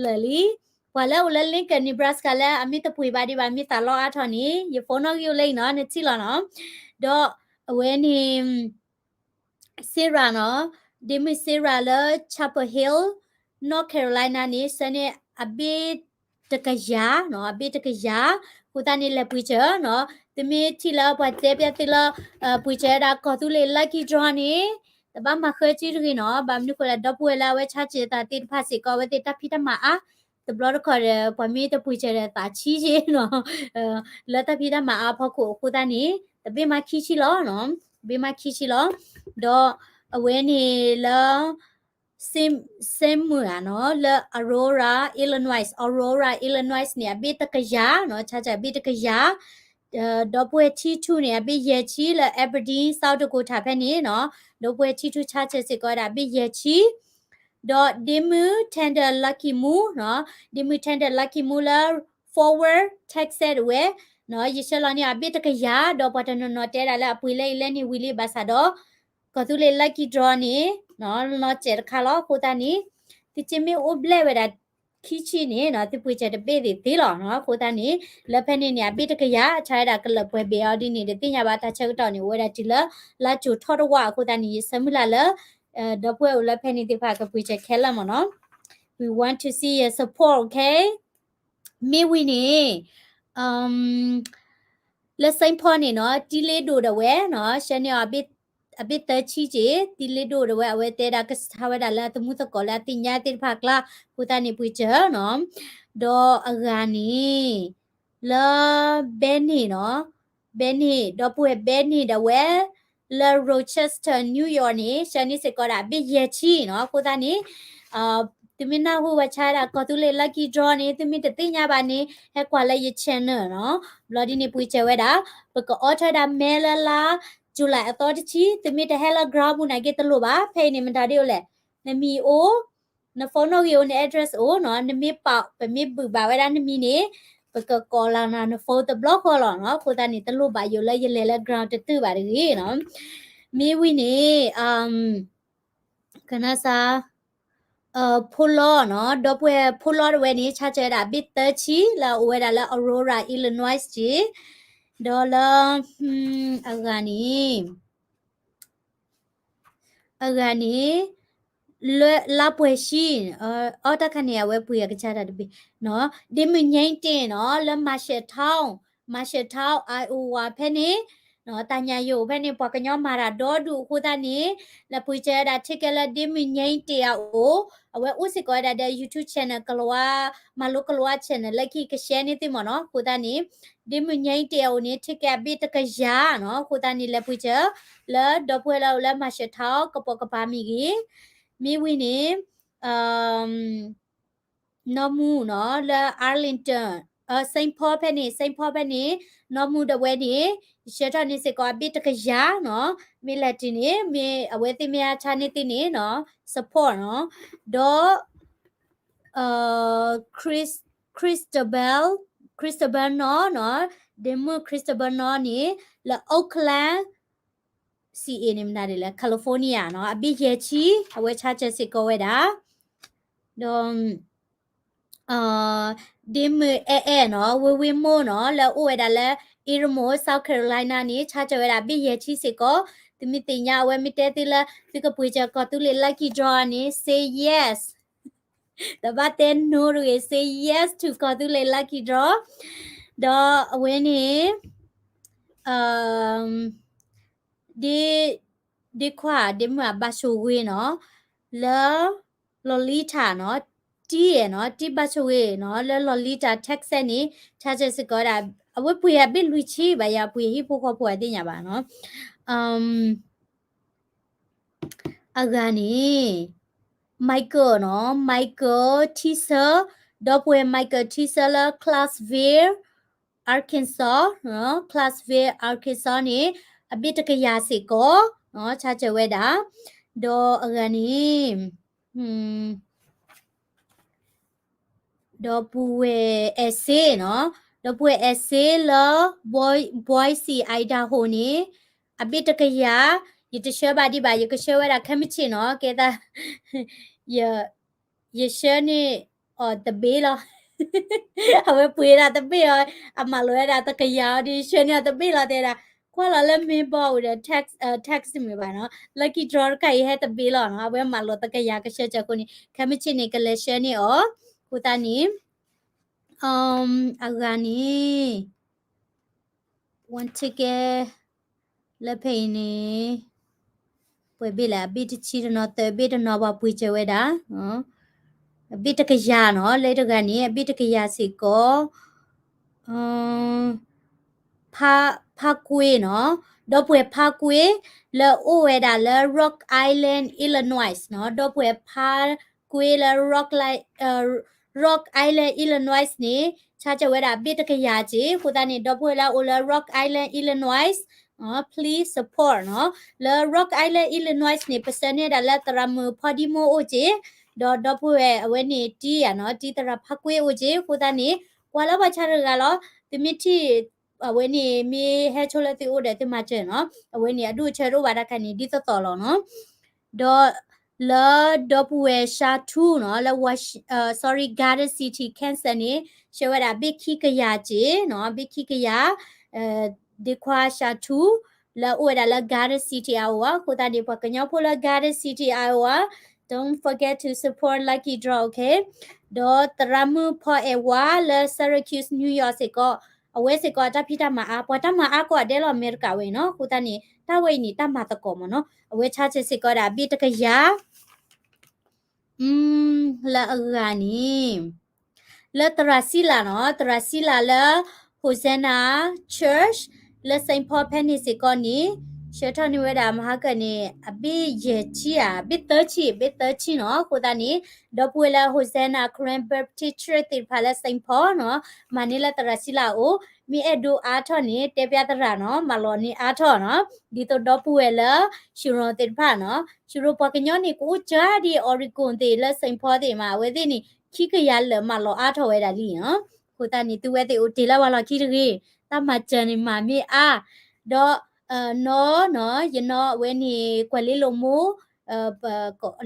လံ, ပှၤလၢအိၣ်လၢ Lincoln, Nebraska လၢအမ့ၢ်တပှ့ၤဘၣ်ဒံးဘၣ် မ့ၢ်သးလီအါထီၣ်န့ၣ် ယ phone နီၣ်ဂံၢ်အိၣ်လၢအံၤနီၤ, နထံၣ်လီၤနီၤ, ဒီးအဝဲန့ၣ် Sarah နီၤ, ဒ့မုၣ် Sarah လၢ Chapel Hill, North Carolina န့ၣ် ဆၢန့ၢ်အဘ့ၣ်တကယၤနီၤ, အဘ့ၣ်တကယၤ, အဃိသတးန့ၣ် လဲၤပှ့ၤစၢၤနီၤ, သုမ့ၢ်ထံၣ်လၢပှၤတဲပျဲသုလၢ ပှ့ၤစၢၤဝဲဒၣ်ကီၢ်သူလ့ၤ lucky draw န့ၣ် တဘၣ်မၤဃၢကံတဂ့ၤနီၤ, ဘၣ်မနုၤဃိလဲၣ် ဒီပုၢ်ဝဲၢ်လၢအဝဲဆါစၢၤသးသ့ၣ်တဖၣ်စ့ၢ်ကီး အဝဲသ့ၣ်တၢ်ဖံးတၢ်မၤအါ, တဘျီတခီၣ်ဒီး ပှၤမ့ၢ်တပှ့ၤစၢၤဒီးသးဆံးက့နီၤ, လၢတၢ်ဖံးတၢ်မၤအါဖီခိၣ်အဃိသတးန့ၣ် တဘ့ၣ်မးခံဆံလီၤနီၤ, တဘ့ၣ်မးခံဆံလီၤ, ဒီးအဝဲန့ၣ်လၢ စ့မုၢ်ဧါနီၤ, လၢ Aurora, Illinois, Aurora, Illinois န့ၣ် အဘ့ၣ်တကယၤနီၤ, ဆါစၢၤအဘ့ၣ်တကယၤ, ဒီပုၢ်ဝဲၢ်ထံထူန့ၣ် အဘ့ၣ်ယဲၢ်ဆံလၢ Aberdeen, South Dakota ဖဲန့ၣ်နီၤ, ဒီပုၢ်ဝဲၢ်ထံထူဆါစၢၤစ့ၢ်ကီးဝဲဒၣ်အဘ့ၣ်ယဲၢ်ဆံ, ဒီးဒ့မုၣ် Tender Lucky Moo နီၤ, ဒ့မုၣ် Tender Lucky Moo လၢ Fort Worth, Texas ဝဲ, ယဆှၢလီၤန့ၢ်အဘ့ၣ်တကယၤ, ဒီးပှၤတနီၤနီၤတဲဒၣ်လၢအပှ့ၤလၢအံၤလၢန့ၣ်ဝံၤလံဘၣ်ဆၣ်ဒီး ကီၢ်သူလ့ၤ lucky draw န့ၣ် လီၤစဲးတခါလီၤ, အဃိသတးန့ၣ် သုက့မ့ၢ်အိၣ်ဘျဲၣ်ဝဲဒၣ်ခံဆံန့ၣ်နီၤ, သုပှ့ၤစၢၤတဘ့ၣ်သ့ၣ်သ့လီၤနီၤ, အဃိသတးန့ၣ် လၢဖဲန့ၣ်န့ၣ် အဘ့ၣ်တကယၤ ဆါဝဲဒၣ်ကလၢာ်ပှဲၤဘ့ၣ်အီၤဒ်န့ၣ် တသ့ၣ်ညါဘၣ်တၢ်ဆၢကတီၢ်န့ၣ် အိၣ်ဝဲဒၣ်တုၤလၢ လါကၠိၤထီၣ်တဝၢ်အဃိသတးန့ၣ် ယဆၢမုၢ်လၢ်လၢ ဒီပုၢ်ဝဲၢ်အိၣ်လၢဖဲန့ၣ်သ့ၣ်တဖၣ်ကပှ့ၤစၢၤခဲလၢာ်မ့ၢ်နီၤ, we want to see your support, okay? မ့ၢ်ဝံၤန့ၣ် လၢ Saint Paul န့ၣ်နီၤ တံလ့ဒိၣ်ဒၣ်ဝဲနီၤ ဆှၢန့ၢ်အီၤ အဘ့ၣ်သၢဆံက့ၤ တံလ့ဒိၣ်ဒၣ်ဝဲ အဝဲတဲဒၣ်ကဆါဝဲဒၣ်လၢအသမူသကိးလၢအသ့ၣ်ညါသ့ၣ်တဖၣ်အကျါ အဃိသတးန့ၣ်ပှ့ၤစၢၤနီၤ ဒီးအဂၤန့ၣ် လၢ Benny နီၤ Benny ဒီပုၢ်ဝဲၢ် Benny ဒၣ်ဝဲ လၢ Rochester New York န့ၣ် ဆှၢန့ၢ်စ့ၢ်ကီးဒၣ်အဘ့ၣ်ယဲၢ်ဆံနီၤ အဃိသတးန့ၣ် သုမ့ၢ်နၢ်ဟူဝဲဆါဒၣ်ကီၢ်သူလ့ၤ lucky draw န့ၣ် သုမ့ၢ်တသ့ၣ်ညါဘၣ်န့ၣ် ဟဲကွၢ်လၢယ channel နီၤ ဘျီဒ်န့ၣ်ပှ့ၤစၢၤဝဲဒၣ် ပကအိးထီၣ်ဒၣ်မဲလၢလါ July အသီတဆံ သုမ့ၢ်တဟဲလၢ ground ပူၤန့ၣ်က့တလိၣ်ဘၣ် ဖဲအံၤန့ၣ်မတၤဒ်အိၣ်လဲၣ် နမံၤအိၣ် န phone နီၣ်ဂံၢ်အိၣ် န address အိၣ်နီၤ နမ့ၢ်ပာ် ပမ့ၢ်ဘုးဘၣ်ဝဲဒၣ်နမံၤန့ၣ် ပကကိးလီၤနၤ န phone တဘျီဃီလီၤနီၤ အဃိသတးန့ၣ် တလိၣ်ဘၣ်ယိၣ်လၢယလဲၤလၢ ground တတုၤဘၣ်တဂ့ၤနီၤ မ့ၢ်ဝံၤန့ၣ် ကနၣ်စၢ် ဖိလီၤနီၤ ဒီပုၢ်ဝဲၢ်ဖိလီၤတဝဲန့ၣ် ဆါစၢၤဝဲဒၣ်ဘ့ၣ်သၢဆံ လၢအအိၣ်ဝဲဒၣ်လၢ Aurora, Illinois က့ ဒီးလၢ အဂၤန့ၣ် အဂၤန့ၣ် လၢလါပှဲၤဆံ အီတၢ်ခါန့ၣ် အဝဲပှ့ၤအကစၢ်တၢ်တဘ့ၣ်နီၤ ဒ့မုၢ်ညိတ့ၢ်နီၤ လၢ Marshalltown, Marshalltown, Iowa ဖဲန့ၣ် တၢ်ညၣ်ယိာ်ဖဲန့ၣ် ပှၤကညီမၤတၢ်ဒီဒူၣ်အဃိသတးန့ၣ် လၢပှ့ၤစၢၤဝဲဒၣ် ticket လၢဒ့မုၢ်ညိတ့ၢ်အအိၣ် အဝဲအိၣ်စ့ၢ်ကီးဝဲဒၣ်ဒီး YouTube channel ကလၤဝါ မၤလိကလၤဝါ channel လၢခံက share န့ၢ်သုမ့ၢ်နီၤ အဃိသတးန့ၣ် ဒ့မုၢ်ညိတ့ၢ်အအိၣ်န့ၣ် ticket အဘ့ၣ်တကယၤနီၤ အဃိသတးန့ၣ် လဲၤပှ့ၤစၢၤ လၢဒီပုၢ်ဝဲၢ်လၢအိၣ်လၢ Marshalltown ကပိာ်ကပၤမ့ၢ်ဂ့ၤ မ့ၢ်ဝံၤန့ၣ် နီၢ်မူနီၤ လၢ Arlington, Saint Paul ဖဲန့ၣ် Saint Paul ဖဲန့ၣ် နီၢ်မူဒၣ်ဝဲန့ၣ် ယဆှၢထီၣ်န့ၢ်စ့ၢ်ကီးအဘ့ၣ်တကယၤနီၤ မ့ၢ်လဲၤတုၤန့ၣ် မ့ၢ်အဝဲသ့ၣ်မ့ၢ်အဆါန့ၢ်သုန့ၣ်နီၤ support နီၤ ဒီး Chris, Christabel, Christabel နီၤနီၤ ဒ့မုၢ် Christabel နီၤန့ၣ် လၢ Oakland, C A န့ၣ်မနုၤဒ်လဲၣ် California နီၤ အဘ့ၣ်ယဲၢ်ဆံ အဝဲဆါစၢၤစ့ၢ်ကီးဝဲဒၣ် ဒီး ဒ့မုၣ်အဲၣ်အဲၣ်နီၤ ဝ့ၢ်ဝ့ၢ်မိၢ်နီၤ လၢအိၣ်ဝဲဒၣ်လၢ Irmo South Carolina န့ၣ် ဆါစၢၤဝဲဒၣ်ဘ့ၣ်ယဲၢ်ဆံစ့ၢ်ကီး သုမ့ၢ်သ့ၣ်ညါအဝဲမ့ၢ်တဲသုလၢ သုကပှ့ၤစၢၤကီၢ်သူလ့ၤ lucky draw န့ၣ် say yes တဘၣ်တဲ no တဂ့ၤ say yes to ကီၢ်သူလ့ၤ lucky draw ဒီးအဝဲန့ၣ် ဒ့ခွါ ဒ့မုၣ်အဘၣ်ဆိၣ်ဂ့ၤနီၤ လၢ Lolita နီၤ တံၢ်အဲၣ်နီၤ တံၢ်ဘၣ်ဆိၣ်ဂ့ၤနီၤ လၢ Lolita Texas န့ၣ် ဆါစၢၤစ့ၢ်ကီးဝဲဒၣ် အဝဲပှ့ၤအဘ့ၣ်လွံၢ်ဆံဘၣ် ယပှ့ၤဟံၣ်ဖိဃီဖိအသ့ၣ်ညါဘၣ်နီၤ အဂၤန့ၣ် Michael နီၤ Michael ထံဆၢ ဒီပုၢ်ဝဲၢ် Michael ထံဆၢလၢ Clarksville Arkansas နီၤ Clarksville Arkansas န့ၣ် အဘ့ၣ်တကယၤစ့ၢ်ကီးနီၤ ဆါစၢၤဝဲဒၣ် ဒီးအဂၤန့ၣ် ဒီပုၢ်ဝဲၢ်အဲၣ်စ့နီၤ ဒီပုၢ်ဝဲၢ်အဲၣ်စ့လၢ Boise Idaho န့ၣ် အဘ့ၣ်တကယၤ ယတဆှၢဘၣ်ဒံးဘၣ် ယကဆှၢဝဲဒၣ်ခဲမုၢ်ဆ့ၣ်နီၤ ကဲသး ယ ယဆှၢန့ၢ်အီၤတဘ့ၣ်လီၤ အဝဲပှ့ၤဒၣ်တဘ့ၣ်အီၤ အမၤလိာ်ဝဲဒၣ်တကယၤအီၤဒီး ယဆှၢန့ၢ်အီၤတဘ့ၣ်လီၤ တဲဒၣ် ကွၢ်လီၤလၢ mailbox ဒီး text တမ့ၢ်ဘၣ်နီၤ lucky draw တခါအံၤဟဲတဘ့ၣ်လီၤနီၤ အဝဲမၤလိာ်တကယၤကဆှၢစၢၤအဃိန့ၣ် ခဲမုၢ်ဆ့ၣ်န့ၣ် ကလဲၤဆှၢန့ၢ်အီၤ အဃိသတးန့ၣ် အဂၤန့ၣ် one ticket လၢဖဲအံၤန့ၣ် ပှဲၤဘ့ၣ်လဲၣ် အဘ့ၣ်တဆံတနီၤ သၢဘ့ၣ်တနီၤ ပှၤပှ့ၤစၢၤဝဲဒၣ် အဘ့ၣ်တကယၤနီၤ လၢတဂၤန့ၣ် အဘ့ၣ်တကယၤစ့ၢ်ကီး ဖါကွ့နီၤ ဒီပုၢ်ဝဲၢ်ဖါကွ့ လၢအိၣ်ဝဲဒၣ်လၢ Rock Island Illinois နီၤ ဒီပုၢ်ဝဲၢ်ဖါကွ့လၢ Rock Island Illinois န့ၣ် ဆါစၢၤဝဲဒၣ်ဘ့ၣ်တကယၤစ့ၢ် အဃိသတးန့ၣ် ဒီပုၢ်ဝဲၢ်လၢအအိၣ်လၢ Rock Island Illinois please support နီၤ လၢ Rock Island Illinois န့ၣ် ပဆှၢန့ၢ်ဒၣ်လၢသရၣ်မုၣ်ဖီဒံမိၢ်အိၣ်စ့ၢ် ဒီးဒီပုၢ်ဝဲၢ်အဝဲန့ၣ်တံၢ်ယၤနီၤ တံၢ်သရၣ်ဖါကွ့အိၣ်စ့ၢ် အဃိသတးန့ၣ် ကွၢ်လၢပှၤဆါတဂၤလီၤ သုမ့ၢ်ထံၣ် အဝဲန့ၣ်မ့ၢ်ဟဲဆိလၢသုအိၣ်ဒီးသုမၤစၢၤနီၤ အဝဲန့ၣ်အဒိၣ်အဆၢတအိၣ်ဘၣ်တခါန့ၣ် ဒ်သိးသိးလီၤနီၤ ဒီးလၢဒီပုၢ်ဝဲၢ် Sha Tu နီၤ လၢ sorry Garden City Kansas န့ၣ် ဆှၢဝဲဒၣ်ဘ့ၣ်ခံကယၤစ့ၢ်နီၤ ဘ့ၣ်ခံကယၤ ဒ့ခွါ Sha Tu လၢအိၣ်ဝဲဒၣ်လၢ Garden City Iowa အဃိသတးန့ၣ် ပှၤကညီဖိလၢ Garden City Iowa don't forget to support lucky draw okay ဒီးသရၣ်မုၣ်ဖီအဲၣ်ဝါလၢ Syracuse New York စ့ၢ်ကီး အဝဲစ့ၢ်ကီးအတၢ်ဖံးတၢ်မၤအါ ပှၤတၢ်မၤအါကိးဂၤဒဲးလီၤ အမဲရကၤဝဲအံၤနီၤ အဃိသတးန့ၣ် တၢ်ဝဲအံၤန့ၣ် တၢ်မၤသကိးမ့ၢ်နီၤ အဝဲဆါစၢၤစ့ၢ်ကီးဒၣ်ဘ့ၣ်တကယၤ လၢအဂၤန့ၣ် လၢသရၣ်စံလၤနီၤ သရၣ်စံလၤလၢ Hosanna Church လၢ Saint Paul ဖဲန့ၣ်စ့ၢ်ကီးန့ၣ် ဆှၢထီၣ်န့ၢ်ဝဲဒၣ်မဟါကၢန့ၣ် အဘ့ၣ်ယဲၢ်ဆံဧါ ဘ့ၣ်သၢဆံ ဘ့ၣ်သၢဆံနီၤ အဃိသတးန့ၣ် ဒီပုၢ်ဝဲၢ်လၢ Hosanna Karen Baptist Church သ့ၣ်တဖၣ်လၢ Saint Paul နီၤ မၤန့ၢ်လၢသရၣ်စံလၤအအိၣ် မ့ၢ်အဲၣ်ဒိးအါထီၣ်န့ၣ် တဲပျါသရၣ်နီၤ မၤလီၤန့ၢ်အါထီၣ်နီၤ ဒ်သိးဒီပုၢ်ဝဲၢ်လၢ Huron သ့ၣ်တဖၣ်နီၤ Huron ပှၤကညီန့ၣ် ကအိၣ်ကၢဒ် Oregon သ့ၣ်လၢ Saint Paul သ့ၣ်မး အဝဲသ့ၣ်န့ၣ် ခံကယၤလၢာ်မၤလီၤအါထီၣ်ဝဲဒၣ်လံနီၤ အဃိသတးန့ၣ် သုဝဲသ့ၣ်အိၣ်တ့ၢ်လၢပှၤလီၢ်ခံတဂ့ၤ တၢ်မၤစၢၤန့ၣ်မၤမ့ၢ်အါ ဒီး နီၢ်နီၢ် ယနီၢ်အဝဲန့ၣ် ကွၢ်လ့လိာ်မိၢ်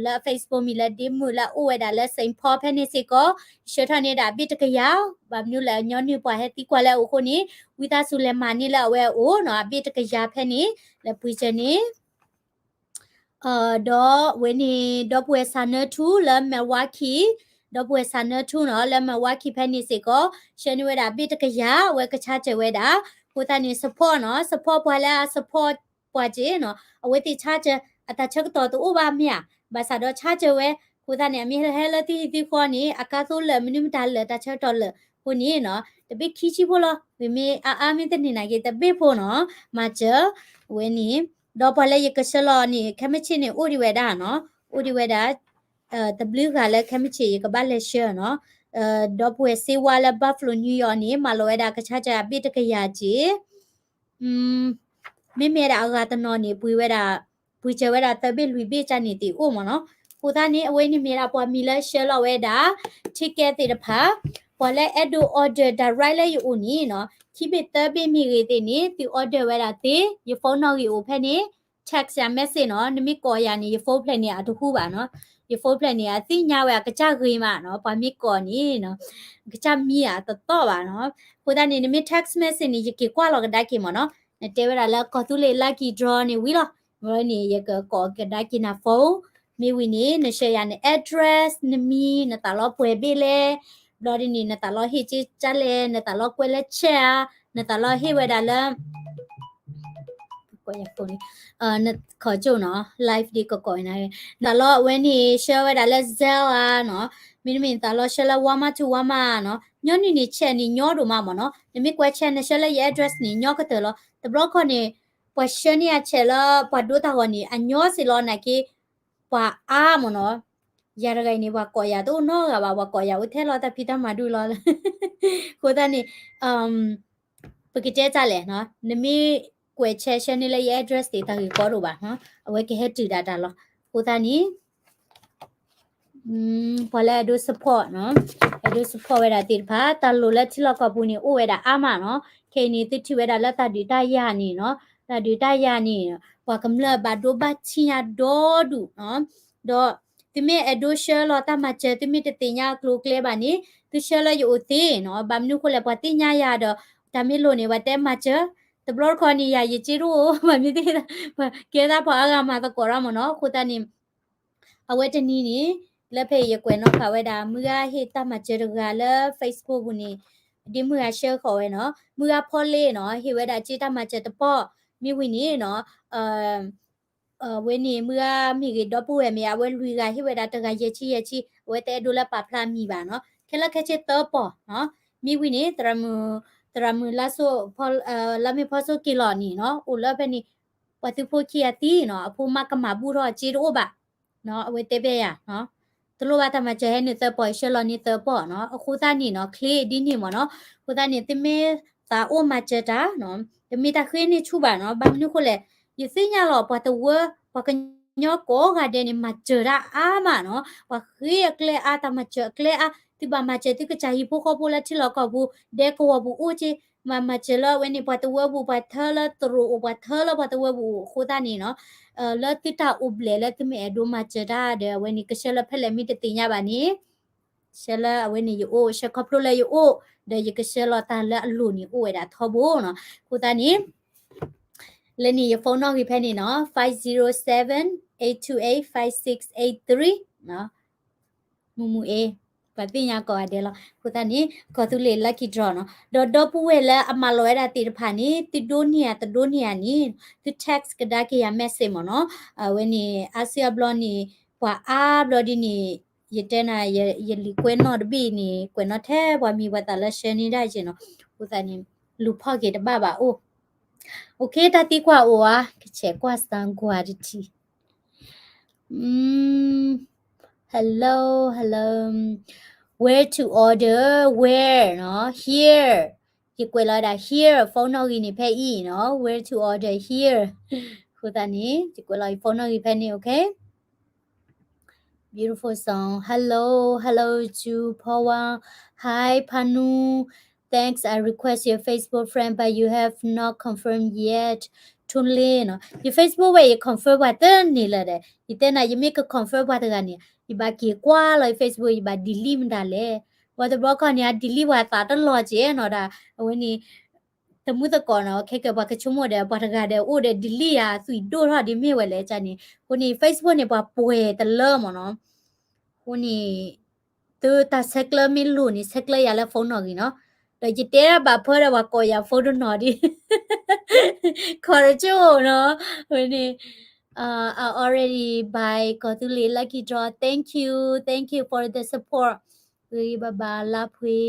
လၢ Facebook မံၤလၢဒ့မုၣ်လၢအအိၣ်ဝဲဒၣ်လၢ Saint Paul ဖဲန့ၣ်စ့ၢ်ကီး ဆှၢထီၣ်န့ၢ်ဒၣ်အဘ့ၣ်တကယၤ ဘၣ်မနုၤလဲၣ် ညီနုၢ်ပှၤဟဲသံကွၢ်လၢအအိၣ်အဃိန့ၣ် ဝံသးစူၤလဲၤမၤန့ၢ်လၢအဝဲအအိၣ်နီၤ အဘ့ၣ်တကယၤဖဲန့ၣ် လဲၤပှ့ၤစၢၤန့ၢ် ဒီးအဝဲန့ၣ် ဒီပုၢ်ဝဲၢ်စၢ်နၢထူလၢ Milwaukee ဒီပုၢ်ဝဲၢ်စၢ်နၢထူနီၤ လၢ Milwaukee ဖဲန့ၣ်စ့ၢ်ကီး ဆှၢန့ၢ်ဝဲဒၣ်ဘ့ၣ်တကယၤ အဝဲကဆါစၢၤဝဲဒၣ် အဃိသတးန့ၣ် support နီၤ support ပှၤလၢအ support ပှၤစ့ၢ်နီၤ အဝဲသ့ၣ်ဆါစၢၤ အတၢ်ဆၢကတီၢ်တအိၣ်ဘၣ်မ့ၢ်ဧါ ဘၣ်ဆၣ်ဒီးဆါစၢၤဝဲ အဃိသတးန့ၣ် အမ့ၢ်ဟဲလၢသုဟံၣ်သုဃီန့ၣ် အကါသိလၢာ် မနုၤမတၤလၢာ် တၢ်ဆၢကတီၢ်လၢာ် အဃိန့ၣ်နီၤ တဘ့ၣ်ခံဆံဖိလီၤ မ့မ့ၢ်အါအါမ့ၢ်တန့ၢ်နာ်က့ တဘ့ၣ်ဖိနီၤ မၤစၢၤ အဝဲန့ၣ် ဒီးပှၤလၢယကဆှၢလီၤန့ၣ် ခဲမုၢ်ဆ့ၣ်န့ၣ် အိၣ်ဒံးဝဲဒၣ်နီၤ အိၣ်ဒံးဝဲဒၣ် တဘျုးဂၤလၢခဲမုၢ်ဆ့ၣ် ယကဘၣ်လဲၤဆှၢနီၤ ဒီပုၢ်ဝဲၢ်စ့ဝါလၢ Buffalo New York န့ၣ် မၤလီၤဝဲဒၣ်ကဆါစၢၤအဘ့ၣ်တကယၤစ့ၢ် မ့မ့ၢ်ဒၣ်အဂၤတနီၤန့ၣ် ပှ့ၤဝဲဒၣ် ပှ့ၤစၢၤဝဲဒၣ်သၢဘ့ၣ်လွံၢ်ဘ့ၣ်ကန့ၣ်သ့ၣ်အိၣ်မ့ၢ်နီၤ အဃိသတးန့ၣ် အဝဲန့ၣ်မ့ၢ်ဒၣ်ပှၤမံၤလၢဆှၢလီၤဝဲဒၣ် ticket သ့ၣ်တဖၣ် ပှၤလၢအဲၣ်ဒိး order direct လၢယအိၣ်န့ၣ်နီၤ ခံဘ့ၣ်သၢဘ့ၣ်မ့ၢ်ဂ့ၤသ့ၣ်န့ၣ် သု order ဝဲဒၣ်သ့ ယ phone နီၣ်ဂံၢ်အိၣ်ဖဲန့ၣ် text ယၤ message နီၤ, နမ့ၢ်ကိးယၤန့ၣ် ယ phone plan န့ၣ် အတဟူဘၣ်နီၤ. ယ phone plan န့ၣ် အသ့ၣ်ညါဝဲအကစၢ်ဂ့ၤမးနီၤ, ပှၤမ့ၢ်ကိးန့ၣ်နီၤ, ကစၢ်မံအတသီၣ်ဘၣ်နီၤ. အဃိသတးန့ၣ် နမ့ၢ် text message န့ၣ် ယက့ၤကွၢ်လီၤကဒါက့ၤမးနီၤ. နတဲဝဲဒၣ်လၢကီၢ်သူလ့ၤ lucky draw န့ၣ်ဝံၤလီၤ. ဘျီန့ၣ် ယကကိးကဒါက့ၤန phone, မ့ၢ်ဝံၤန့ၣ် နဆှၢယၤန address, နမံၤ, နသးလီပှဲၤဘ့ၣ်လဲၣ်, ဘျီဒ်န့ၣ် နသးလီဟ့ၣ်က့ၤကၢ်လဲၣ်, နသးလီကွဲးလၢ chat ဧါ, နသးလီဟ့ၣ်ဝဲဒၣ်လၢ န ခီကၠိၣ်နီၤ, live ဒ်ကကိးနၤ, နသးလီအဝဲန့ၣ် ဆှၢဝဲဒၣ်လၢ Zelle ဧါနီၤ, မ့တမ့ၢ်နသးလီဆှၢလၢ Walmart to Walmart နီၤ, ညီနုၢ်န့ၣ် chat န့ၣ် ညီဒိၣ်မးမ့ၢ်နီၤ, နမ့ၢ်ကွဲး chat နဆှၢလၢယ address န့ၣ် ညီကတၢၢ်လီၤ. တဘျီခီန့ၣ် ပှၤဆှၢန့ၢ်အ chat လၢပှၤဒိတၢ်ဂီၤန့ၣ် အညီစ့ၢ်လီၤ နာ်က့ ပှၤအါမ့ၢ်နီၤ, ယၤတဂၤအံၤန့ၣ် ပှၤကိးယၤတအိၣ်နီတဂၤဘၣ်, ပှၤကိးယၤအိၣ်ထဲလီၤတၢ်ဖံးတၢ်မၤဒူၣ်လီၤ. အဃိသတးန့ၣ် ပကတဲတၢ်လဲၣ်နီၤ, နမ့ၢ်ကွဲးဆှၢဆှၢန့ၢ်လၢယ address န့ၣ် တၢ်ဂ့ၢ်ကီဒိၣ်ဘၣ်နီၤ, အဝဲကဟဲတုၤဒၣ်တၢ်လီၤ. အဃိသတးန့ၣ် ပှၤလၢအဒိ support နီၤ, အဒိ support ဝဲဒၣ်သ့ၣ်တဖၣ် တၢ်လိၣ်လၢထံလီၢ်ကီၢ်ပူၤန့ၣ် အိၣ်ဝဲဒၣ်အါမးနီၤ. ခဲအံၤန့ၣ် သုထံၣ်ဝဲဒၣ်လၢတၢ်ဒုးတၢ်ယၤန့ၣ်နီၤ, တၢ်ဒုးတၢ်ယၤန့ၣ် ပှၤကမျၢၢ်ဘၣ်ဒိဘၣ်ထံးညါဒီဒူၣ်နီၤ. ဒီးသုမ့ၢ်အဲၣ်ဒိးဆှၢလီၤတၢ်မၤစၢၤ သုမ့ၢ်တသ့ၣ်ညါအကျိၤအကျဲဘၣ်န့ၣ် သုဆှၢလၢယအိၣ်သ့နီၤ. ဘၣ်မနုၤအဃိလဲၣ် ပှၤသ့ၣ်ညါယၤဒီး တၢ်မ့ၢ်လိၣ်န့ၣ် ပှၤတဲမၤစၢၤ, တဘျီတခီန့ၣ် ယၤယစ့တအိၣ် ပှၤမ့ၢ်သ့ၣ် ပှၤကဲသးပှၤအါဂၤမၤသကိးရၣ်မ့ၢ်နီၤ. အဃိသတးန့ၣ် အဝဲတနံၤန့ၣ် လၢဖဲအံၤယကွဲးနီၣ်ဃာ်ဝဲဒၣ် မုၢ်ဂၤဟ့ၣ်တၢ်မၤစၢၤတဂၤလၢ Facebook ပူၤန့ၣ် ဒ်မုၢ်ဂၤဆှၢဃီၤဝဲနီၤ, မုၢ်ဂၤဖီလ့နီၤ ဟ့ၣ်ဝဲဒၣ်က့တၢ်မၤစၢၤတပီၢ်, မ့ၢ်ဝံၤန့ၣ်နီၤ အဝဲန့ၣ် မုၢ်ဂၤမ့ၢ်ဂ့ၤ ဒီပုၢ်ဝဲၢ်မ့ၢ် အဝဲလွံၢ်ဂၤဟ့ၣ်ဝဲဒၣ်တဂၤယဲၢ်ဆံယဲၢ်ဆံ အဝဲတအဲၣ်ဒိးလၢပာ်ဖျါမံၤဘၣ်နီၤ, ခဲလၢာ်ခဲဆ့သၢပီၢ်နီၤ, မ့ၢ်ဝံၤန့ၣ် သရၣ်မုၣ် သရၣ်မုၣ်လါစိၣ် လါမ့ၢ်ဖီစိၣ်က့ၤလီၤန့ၣ်နီၤ အိၣ်လၢဖဲန့ၣ် ပှၤသုးဖိခံဂၤသံနီၤ အဖိမါကမၤဘူၣ်ထီၣ်အစ့တအိၣ်ဘၣ် အဝဲတဲဖဲယၤ တလိၣ်ဘၣ်တၢ်မၤစၢၤဟဲနုာ်သၢပီၢ် ဆှၢလီၤန့ၢ်သၢပီၢ်နီၤ, အဃိသတးန့ၣ်နီၤ ချ့ဒ်န့ၣ်မ့ၢ်နီၤ, အဃိသတးန့ၣ် သုမ့ၢ်သးအိၣ်မၤစၢၤတၢ်နီၤ တမ့ၢ်တၢ်ဃ့န့ၢ်ဆူၣ်ဘၣ်နီၤ, ဘၣ်မနုၤဃိလဲၣ် ယသ့ၣ်ညါလီၤ ပှၤတဝၢ ပှၤကညီကိးဂၤဒဲးန့ၣ် မၤစၢၤတၢ်အါမးနီၤ, ပှၤဃ့အကျဲအါ တၢ်မၤစၢၤအကျဲအါ, သုဘၣ်မၤစၢၤသုကစၢ်ဟံၣ်ဖိဃီဖိလၢထံလီၢ်ကီၢ်ပူၤ ဒဲကဝီၤပူၤအိၣ်က့ မၤမၤစၢၤလၢအဝဲန့ၣ် ပှၤတဝၢပူၤ ပှၤထၢလၢသရိာ်အိၣ် ပှၤထၢလၢပှၤတဝၢပူၤအိၣ် အဃိသတးန့ၣ်နီၤ လၢသုတၢ်အိၣ်ဘျဲၣ်လၢသုမ့ၢ်အဲၣ်ဒိးမၤစၢၤတၢ်ဒီး အဝဲန့ၣ် ကဆှၢလၢဖဲလဲၣ်မ့ၢ်တသ့ၣ်ညါဘၣ်န့ၣ် ဆှၢလၢအဝဲန့ၣ်ယအိၣ် ဆှၢခီဖျိလၢယအိၣ် ဒီးယကဆှၢလီၤတၢ်လၢအလိၣ်န့ၣ်အိၣ်ဝဲဒၣ်ထီဘိနီၤ, အဃိသတးန့ၣ် လၢန့ၣ်ယ phone နီၣ်ဂံၢ်ဖဲန့ၣ်နီၤ five zero seven, eight two eight, five six eight three နီၤ မုၢ်မုၢ်အ့ ပှၤသ့ၣ်ညါကိးဂၤဒဲးလီၤ. အဃိသတးန့ၣ် ကီၢ်သူလ့ၤ lucky draw နီၤ, ဒီးဒီပုၢ်ဝဲၢ်လၢအမၤလိာ်ဝဲဒၣ်သ့ၣ်တဖၣ်န့ၣ် သုဒိးန့ၢ်ဧါ တဒိးန့ၢ်ဧါန့ၣ် သု text ကဒါက့ၤယၤ message မ့ၢ်နီၤ, အဝဲန့ၣ် အါစုအါဘျီန့ၣ် ပှၤအါဘျီဒ်န့ၣ် ယတဲနၤ ယလံာ်ကွဲးနီၣ်တဘ့ၣ်န့ၣ် ကွဲးနီၣ်ထဲပှၤမံၤပှၤသၣ်လၢဆှၢန့ၢ်ဒၣ်ယဲနီၤ, အဃိသတးန့ၣ် လူၤဖီၣ်က့ၤတဘၣ်ဘၣ်အိၣ်, အိၣ်ခ့ တၢ်သံကွၢ်အိၣ်ဧါ, ကဆဲးကွၢ်စၢ်ကွၢ်တထံၣ် Hello, hello. Where to order? Where နီၤ here. ယကွဲးလီၤဝဲဒၣ် here phone နီၣ်ဂံၢ်န့ၣ် ဖဲအံၤနီၤ where to order here. အဃိသတးန့ၣ် ယကွဲးလီၤ phone နီၣ်ဂံၢ်ဖဲန့ၣ် okay. Beautiful song. Hello, hello, Ju Pawa. Hi, Panu. Thanks. I request your Facebook friend, but you have not confirmed yet. ထွန်းလင်းနီၤ ယ Facebook ဝဲ ယ confirm ပှၤတန့ၢ်လၢၤဒီး ယတဲနၤ ယမ့ၢ်က confirm ပှၤတဂၤန့ၣ် ယဘၣ်က့ၤကွၢ်လီၤ ယ Facebook ယဘၣ် delete မတၤလဲၣ်. ပှၤတဘျီခီန့ၣ် အ delete ပှၤသးတလီၤက့နီၤ ဒီး အဝဲန့ၣ် တမူသကိးနီၤ ခဲကပှၤကဆိကမိၣ်ဒီး ပှၤတဂၤဒီးအိၣ်ဒီး delete ယၤ သွံၣ်ဒိၣ်ထီၣ်ဒ်မ့ၢ်ဝဲလဲၣ်န့ၣ် အဃိန့ၣ် Facebook န့ၣ် ပှၤပှဲၤတလၢမ့ၢ်နီၤ အဃိန့ၣ် သုတၢ်ဆဲးကျၢမ့ၢ်လိၣ်န့ၣ် ဆဲးကျၢယၤလၢ phone နီၣ်ဂံၢ်နီၤ ဒီးယတဲဘၣ်ဖၢဒီးပှၤကိးယၤ phone တနီၤဒ် ခီၣ်တကၠိၣ်နီၤ ဝဲန့ၣ် I already buy ကီၢ်သူလ့ၤ lucky draw. Thank you, thank you for the support. ဂ့ၤဘၣ်ဘၣ်လါဖှ့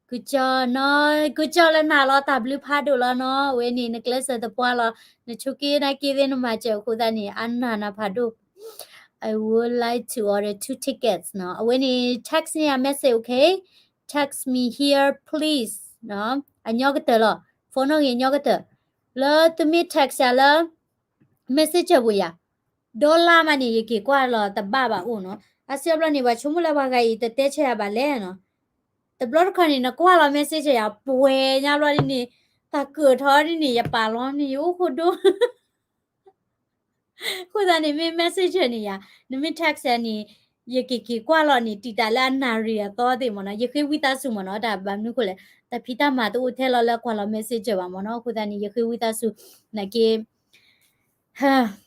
ကုကၠီနီၤ ကုကၠီလၢနၤလီၤ တၢ်ဘျုးဖးဒိၣ်လီၤနီၤ ဝဲန့ၣ် နကျဲးစၢးသပှၢ်လီၤ နဆိက့ၤနာ်က့သ့ၣ်နမၤစၢၤအဃိသတးန့ၣ် အနၢ်နၢ်ဖးဒိၣ် I would like to order two tickets နီၤ အဝဲန့ၣ် text န့ၢ်ယၤ message, okay? Text me here, please နီၤ အညီကတၢၢ်လီၤ phone နီၣ်ဂံၢ်အညီကတၢၢ် လၢသုမ့ၢ် text ယၤလၢ messenger ပူၤယၤ ဒီလါမးန့ၣ် ယက့ၤကွၢ်လီၤတဘၣ်ဘၣ်အိၣ်နီၤ အါစုအါဘျီန့ၣ် ပှၤဆိကမိၣ်လၢပှၤဂၤအံၤတတဲဆၢယၤဘၣ်လဲၣ်နီၤ တဘျီတခီန့ၣ် နကွၢ်လီၤ messenger ယၤ ပှဲၤညါဘျီဒ်န့ၣ် တၢ်ကၢၣ်ထီဒ်န့ၣ် ယပာ်လီၤန့ၣ် ယအိၣ်ခိၣ်ဒိ အဃိသတးန့ၣ် မ့ၢ် messenger န့ၣ်ယၤ, နမ့ၢ် text န့ၣ် ယက့ၤက့ၤကွၢ်လီၤန့ၣ် တံာ်တာ်လၢအနၣ်ရံၣ်အသီသ့ၣ်မ့ၢ်နီၤ, ယဃ့ဝံသးစူၤမ့ၢ်နီၤ, တၢ်ဘၣ်မနုၤဃိလဲၣ်, တၢ်ဖံးတၢ်မၤတအိၣ်ထဲလီၤလၢကွၢ်လီၤ messenger ဘၣ်မ့ၢ်နီၤ, အဃိသတးန့ၣ် ယဃ့ဝံသးစူၤ, နာ်က့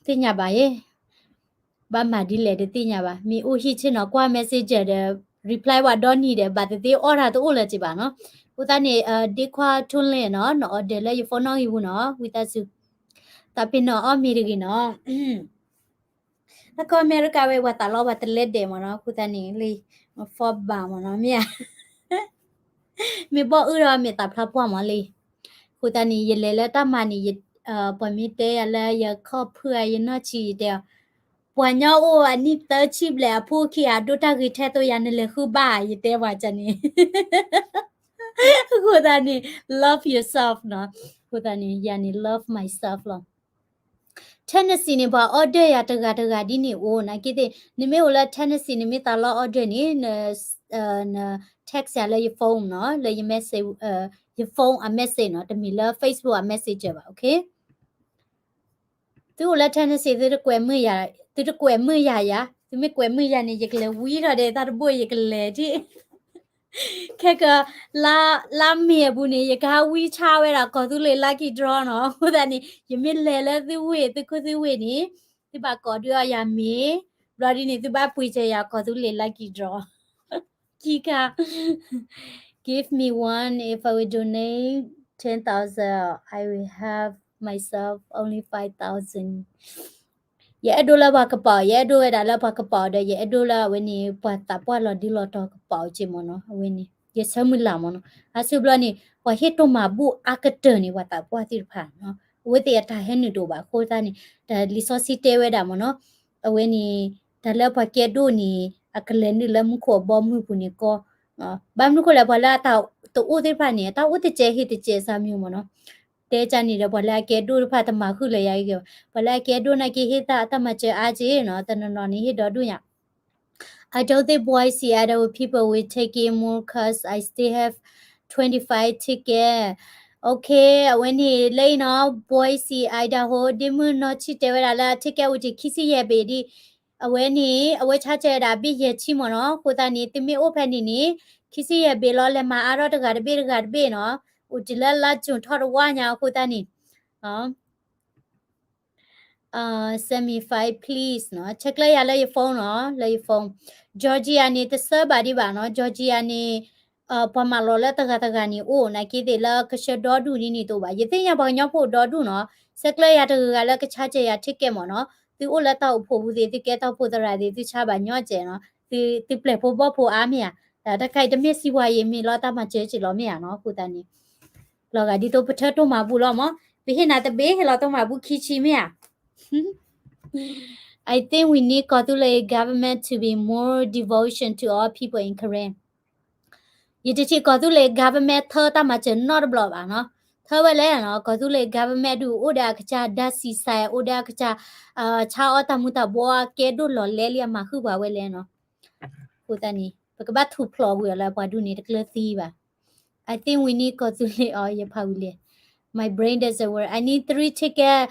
သ့ၣ်ညါဘၣ်ယဲ, ဘၣ်မၤဒ်လဲၣ်တသ့ၣ်ညါဘၣ်, မ့ၢ်အိၣ်ဟံၣ်ဆ့ၣ်နီၤ ကွၢ် messenger ဒီး reply ဝဲဒီနံၤဒီး ဘၣ်သ့ၣ်သ့ၣ်အီၣ်တၢ်တအိၣ်လၢၤက့ၤဘၣ်နီၤ, အဃိသတးန့ၣ် ဒ့ခွါထူလ့ၣ်နီၤ န order လၢယ phone နီၣ်ဂံၢ်ပူၤနီၤ, ဝံသးစူၤ, တၢ်ပ့ၤနီၣ်အီၣ်မ့ၢ်တဂ့ၤနီၤ တၢ်ကီၢ်အမဲရကၤဝဲ ပှၤသးလီပှၤတလဲဒဲးမ့ၢ်နီၤ, အဃိသတးန့ၣ်လံ, မ့ၢ် form ဘၣ်မ့ၢ်နီၤ, မ့ၢ်ဧါ, မ့ၢ်ဘီၣ်အုၣ်ဒီးမ့ၢ်သးဖျါပှၢ်မ့ၢ်လံ, အဃိသတးန့ၣ် ယလဲၤလၢတၢ်မၤန့ၣ်, ပှၤမ့ၢ်တဲယၤလၢယခီၣ်ဖုၣ်ဧါ ယနီၢ်ဆံး ယတဲအီၤ, ပှၤညီအိၣ်အနံၣ်သၢဆံဘျဲၣ်အဖိခံဂၤ ဒိၣ်တၢ်ဂ့ၤထဲသိးယၤ နလဲၤဃုဘၣ်ဧါ ယတဲပှၤန့ၣ်, အဃိသတးန့ၣ် love yourself နီၤ, အဃိသတးန့ၣ် ယၤန့ၣ် love myself လီၤ. Tennessee န့ၣ် ပှၤ order ယၤတဂၤတဂၤဒ်န့ၣ်အိၣ်, နာ်က့သ့ၣ် နမ့ၢ်အိၣ်လၢ Tennessee နမ့ၢ်သးလီ order န့ၣ်, န text ယၤလၢယ phone နီၤ, လၢယ message, ယ phone အ message နီၤ, တမ့ၢ်လၢ Facebook အ messenger ဘၣ်, okay. သုအိၣ်လၢ Tennessee သုတကွဲးမုာ်ယၤ, သုတကွဲးမုာ်ယၤယၤ, သုမ့ၢ်ကွဲးမုာ်ယၤန့ၣ် ယကလဲၤဝံထီၣ်ဒီး တၢ်တဘိ ယကလဲၤဒံး, ခဲက လါမ့ၤအပူၤန့ၣ် ယကဟးဝံဆါဝဲဒၣ်ကီၢ်သူလ့ၤ lucky draw နီၤ, အဃိသတးန့ၣ် ယမ့ၢ်လဲၤလၢသုဝ့ၢ် သုခိၣ်သုဝ့ၢ်န့ၣ်, သုဘၣ်ကိးဒုးအီယၤမ့ၤ, ဘျီဒ်န့ၣ် သုဘၣ်ပှ့ၤစၢၤယၤကီၢ်သူလ့ၤ lucky draw ခံခါ, give me one, if I will donate ten thousand, I will have myself only five thousand. ယအဲၣ်ဒိးလၢပှၤကပီၤ, ယအဲၣ်ဒိးဝဲဒၣ်လၢပှၤကပီၤဒီး ယအဲၣ်ဒိးလၢအဝဲန့ၣ် ပှၤသးပှၢ်လီၤဒုလီၤတီၤကပီၤက့မ့ၢ်နီၤ, အဝဲန့ၣ် ယဆၢမုၢ်လၢ်မ့ၢ်နီၤ, အါစုဘျီန့ၣ် ပှၤဟ့ၣ်တိၢ်မၤဘူၣ်အါကတၢၢ်န့ၣ် ပှၤသးပှၢ်သ့ၣ်တဖၣ်နီၤ, အဝဲသ့ၣ်အတၢ်ဟဲနုာ်တအိၣ်ဘၣ်အဃိသတးန့ၣ်, တၢ်လံာ်စီဆှံတဲဝဲဒၣ်မ့ၢ်နီၤ, အဝဲန့ၣ် တၢ်လၢပှၤကဲဒိၣ်န့ၣ် အကလဲၤနုာ်လၢမူခိၣ်အဘီအမုၢ်ပူၤန့ၣ်ကီ, ဘၣ်မနုၤဃိလဲၣ် ပှၤလၢအတၢ်တအိၣ်သ့ၣ်တဖၣ်န့ၣ် အတၢ်အိၣ်တစဲးဟ့ၣ်တစဲးစၢ်မ့ၢ်မ့ၢ်နီၤ, တဲကၢ်န့ၣ်ဒီး ပှၤလၢအကဲဒိၣ်တဖၣ်တမၤဃုာ်လၢယၤဂ့ၤဂ့ၤဘၣ်, ပှၤလၢအကဲဒိၣ်နာ်က့ဟ့ၣ်တၢ်တၢ်မၤစၢၤအါက့နီၤ, တနီၤနီၤန့ၣ်ဟ့ၣ်ဒီဒူၣ်ညါ I don't think Boise, Idaho people will take it more 'cause I still have twenty-five ticket. Okay, အဝဲန့ၣ်လၢအံၤနီၤ, Boise, Idaho ဒ့မုၣ်နီၢ်ဆံၣ်တဲဝဲဒၣ်လၢ ticket အိၣ်တ့ၢ်ခံဆံယဲၢ်ဘ့ၣ်ဒံး, အဝဲန့ၣ် အဝဲဆါစၢၤဝဲဒၣ်ဘ့ၣ်ယဲၢ်ဆံမ့ၢ်နီၤ, အဃိသတးန့ၣ် သုမ့ၢ်အိၣ်ဖဲန့ၣ်န့ၣ် ခံဆံယဲၢ်ဘ့ၣ်လီၤ, လဲၤမၤအါထီၣ်တဂၤတဘ့ၣ်တဂၤတဘ့ၣ်နီၤ, အိၣ်တ့ၢ်လၢလါကၠူၣ်ထီၣ်တဝါညါအဃိသတးန့ၣ် Send me five please နီၤ, ဆဲးကျၢယၤလၢယ phone နီၤ, လၢယ phone. Georgia န့ၣ် တဆၢဘၣ်ဒံးဘၣ်နီၤ, Georgia န့ၣ် ပှၤမၤလီၤလၢတဂၤတဂၤန့ၣ်အိၣ်, နာ်က့သ့ၣ်လၢကဆှၢဒီဒူၣ်ဒ်န့ၣ်တအိၣ်ဘၣ်, ယသ့ၣ်ညါပှၤကညီဖိအိၣ်ဒီဒူၣ်နီၤ, ဆဲးကျၢယၤတဂၤဂၤလၢကဆါစၢၤယၤ ticket မ့ၢ်နီၤ, သုအိၣ်လၢတၢ်အိၣ်ဖှိၣ်ပူၤသ့ၣ် သုကဲတၢ်အိၣ်ဖှိၣ်သရၣ်သ့ၣ် သုဆါဘၣ်ညီစဲးနီၤ, သုပျဲၢ်ဖိဘီၣ်ဖိအါမ့ၢ်ဧါ, တၢ်တခါအံၤတမ့ၢ်စံးဝါယံာ်မ့ၢ်လီၤ တၢ်မၤစၢၤစ့ၢ်လီၤမ့ၢ်ဧါနီၤ, အဃိသတးန့ၣ် လီၤဂာ်ဒ်သိးပထၢတိၢ်မၤဘူၣ်လီၤမး, ပဟ့ၣ်နၤတဘ့ၣ် ဟ့ၣ်လီၤတိၢ်မၤဘူၣ်ခံဆံမ့ၢ်ဧါ. I think we need ကီၢ်သူလ့ၤ government to be more devotion to all people in Karen. ယတထံၣ်ကီၢ်သူလ့ၤ government ထၢတၢ်မၤစၢၤနီတဘျီဘၣ်နီၤ, ထၢဝဲလဲၣ်နီၤ, ကီၢ်သူလ့ၤ government ဒုးအိၣ်ဒီးအကစၢ် ဒါစံးစဲး အိၣ်ဒီးအကစၢ် ဆါအီၣ်တၢ်မူၤတၢ်ဘှီး ကဲဒိၣ်လီၤလဲလံ အမၤဃုာ်ပှၤဝဲလဲၣ်နီၤ, အဃိသတးန့ၣ် ပကဘၣ်ထူၣ်ဖျိးဝံၤအီၤလၢပှၤဒုးန့ၣ် တကျၢၤသံဘၣ်. I think we need ကီၢ်သူလ့ၤ အီၤ ယဖးဝံၤလံ, my brain doesn't work, I need three ticket,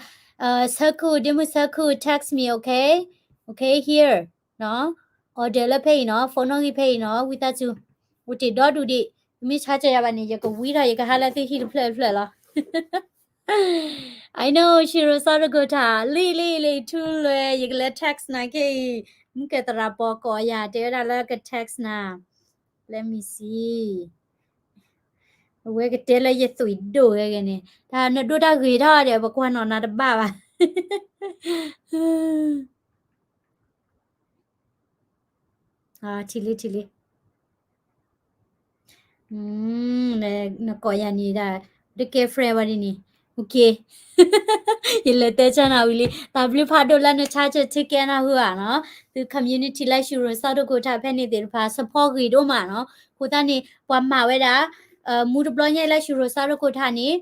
ဆၢခုၣ် ဒ့မုၣ်ဆၢခုၣ် text me, okay, okay, here နီၤ, order လၢဖဲအံၤနီၤ, phone နီၣ်ဂံၢ်ဖဲအံၤနီၤ, ဝံသးစူၤ, အိၣ်တ့ၢ်ဒီဒူၣ်ဒံး, မ့ၢ်ဆါစၢၤယၤဘၣ်န့ၣ် ယကဝံထီၣ် ယကဟးလၢသုဟံၣ်တဖျၢၣ်တဖျၢၣ်လီၤ. I know ရှံရိၤစီၤတကိးထၣ်, လံလံလံ ထူလွဲ ယကလဲၤ text နၤခဲအံၤ, မုၢ်ကဲသရၣ်ပီၤကိးယၤ တဲဝဲဒၣ်လၢက text နၤ, let me see, အဝဲကတဲလၢယသွံၣ်ဒိၣ်ဝဲဂ့ၤန့ၣ်, တၢ်နဒိၣ်တၢ်ဂ့ၤထီၣ်ဒီး ပကွၢ်နီၣ်နၤတဘၣ်ဘၣ်. ထံၣ်လံ ထံၣ်လံ, နကိးယၤန့ၣ်ဒၣ်, တကဲ friend ဝဲဒ်န့ၣ်, okay, ယလဲၤတဲဆၢနၤဝံၤလံ, တၢ်ဘျုးဖးဒိၣ်လၢနဆါစၢၤ ticket နၢ်ဟူဧါနီၤ, သု community လၢရှံရိၤစီၤတကိးထၣ်ဖဲန့ၣ်သ့ၣ်တဖၣ် support ဂ့ၤဒိၣ်မးနီၤ, အဃိသတးန့ၣ် ပှၤမၤဝဲဒၣ် မူတဘျီညါလၢရှံရိၤစီၤတကိးထၣ်န့ၣ်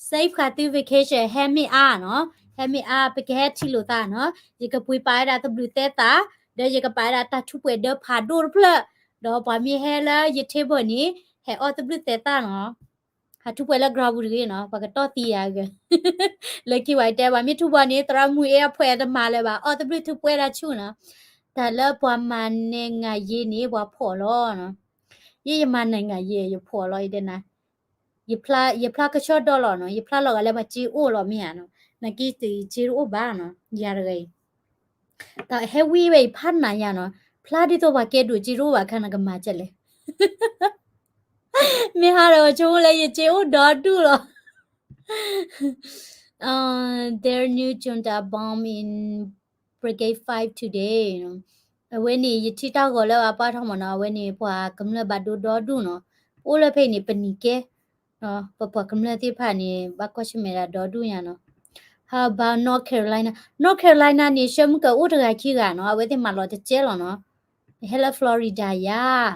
save ဃာ်သု vacation ဟဲမ့ၢ်အါနီၤ, ဟဲမ့ၢ်အါ ပကဟဲထံၣ်လိာ်သးနီၤ, ယကပှ့ၤပာ်ဝဲဒၣ်သဘျုးသဲသး, ဒီးယကပာ်ဝဲဒၣ်တၢ်ထူးပှဲၤဒၢဖးဒိၣ်တဖျၢၣ်, ဒီးပှၤမ့ၢ်ဟဲလၢယ table န့ၣ် ဟဲအီၣ်သဘျုးသဲသးနီၤ. ဟးထူးပှဲၤလၢ ground ပူၤတဂ့ၤနီၤ, ပှၤကတီၢ်သံယၤဂ့ၤ, လၢခံပှၤတဲ ပှၤမ့ၢ်ထူးပှဲၤန့ၣ် သရၣ်မုၣ်အ့ၣ်အဖှဲးတမၤလၢၤဘၣ်, အီၣ်သဘျုးထူးပှဲၤတၢ်ဆူၣ်နီၤ, တၢ်လၢပှၤမၤနဲၣ်ငၤယ့န့ၣ် ပှၤဖှီၣ်လီၤနီၤ, ယဲယမၤနဲၣ်ငၤယ့ ယဖှီၣ်လီၤ ယတဲနၤ ယဖျါကဆှီဒီလီၤနီၤ, ယဖျါလီၤဂာ်လၢပှၤစ့အိၣ်လီၤမ့ၢ်ဧါနီၤ, နာ်က့ယစ့တအိၣ်ဘၣ်နီၤ, ယၤတဂၤအံၤ, တၢ်ဟဲဝံဝဲအံၤဖးနးယၤနီၤ, ဖျါဒ်သိးပှၤကဲဒိၣ်စ့တအိၣ်ဘၣ်ခါ နကမၤကလဲၣ်, မ့ၢ်ဟါဒီးဆိကမိၣ်လၢယစ့အိၣ်ဒီဒူၣ်လီၤ There new junta bomb in Brigade five today. အဝဲန့ၣ် ယထံၣ်တၢ်ဂီၤလၢအပာ်ထီၣ်မ့ၢ်နီၤ, အဝဲန့ၣ် ပှၤကမျၢၢ်ဘၣ်ဒိဒီဒူၣ်နီၤ, အိၣ်လၢဖဲအံၤန့ၣ် ပနံၤကဲ, ပပှၤကမျၢၢ်သ့ၣ်တဖၣ်န့ၣ် ဘၣ်ကွၢ်ဆၢၣ်မဲာ်ဒၣ်ဒီဒူၣ်ညါနီၤ. How about North Carolina? North Carolina န့ၣ် ဆၢမုၢ်ကအိၣ်တဂၤခံဂၤနီၤ, အဝဲသ့ၣ်မၤလီၤတကဲလီၤနီၤ, ဟဲလၢ Florida ယၤ,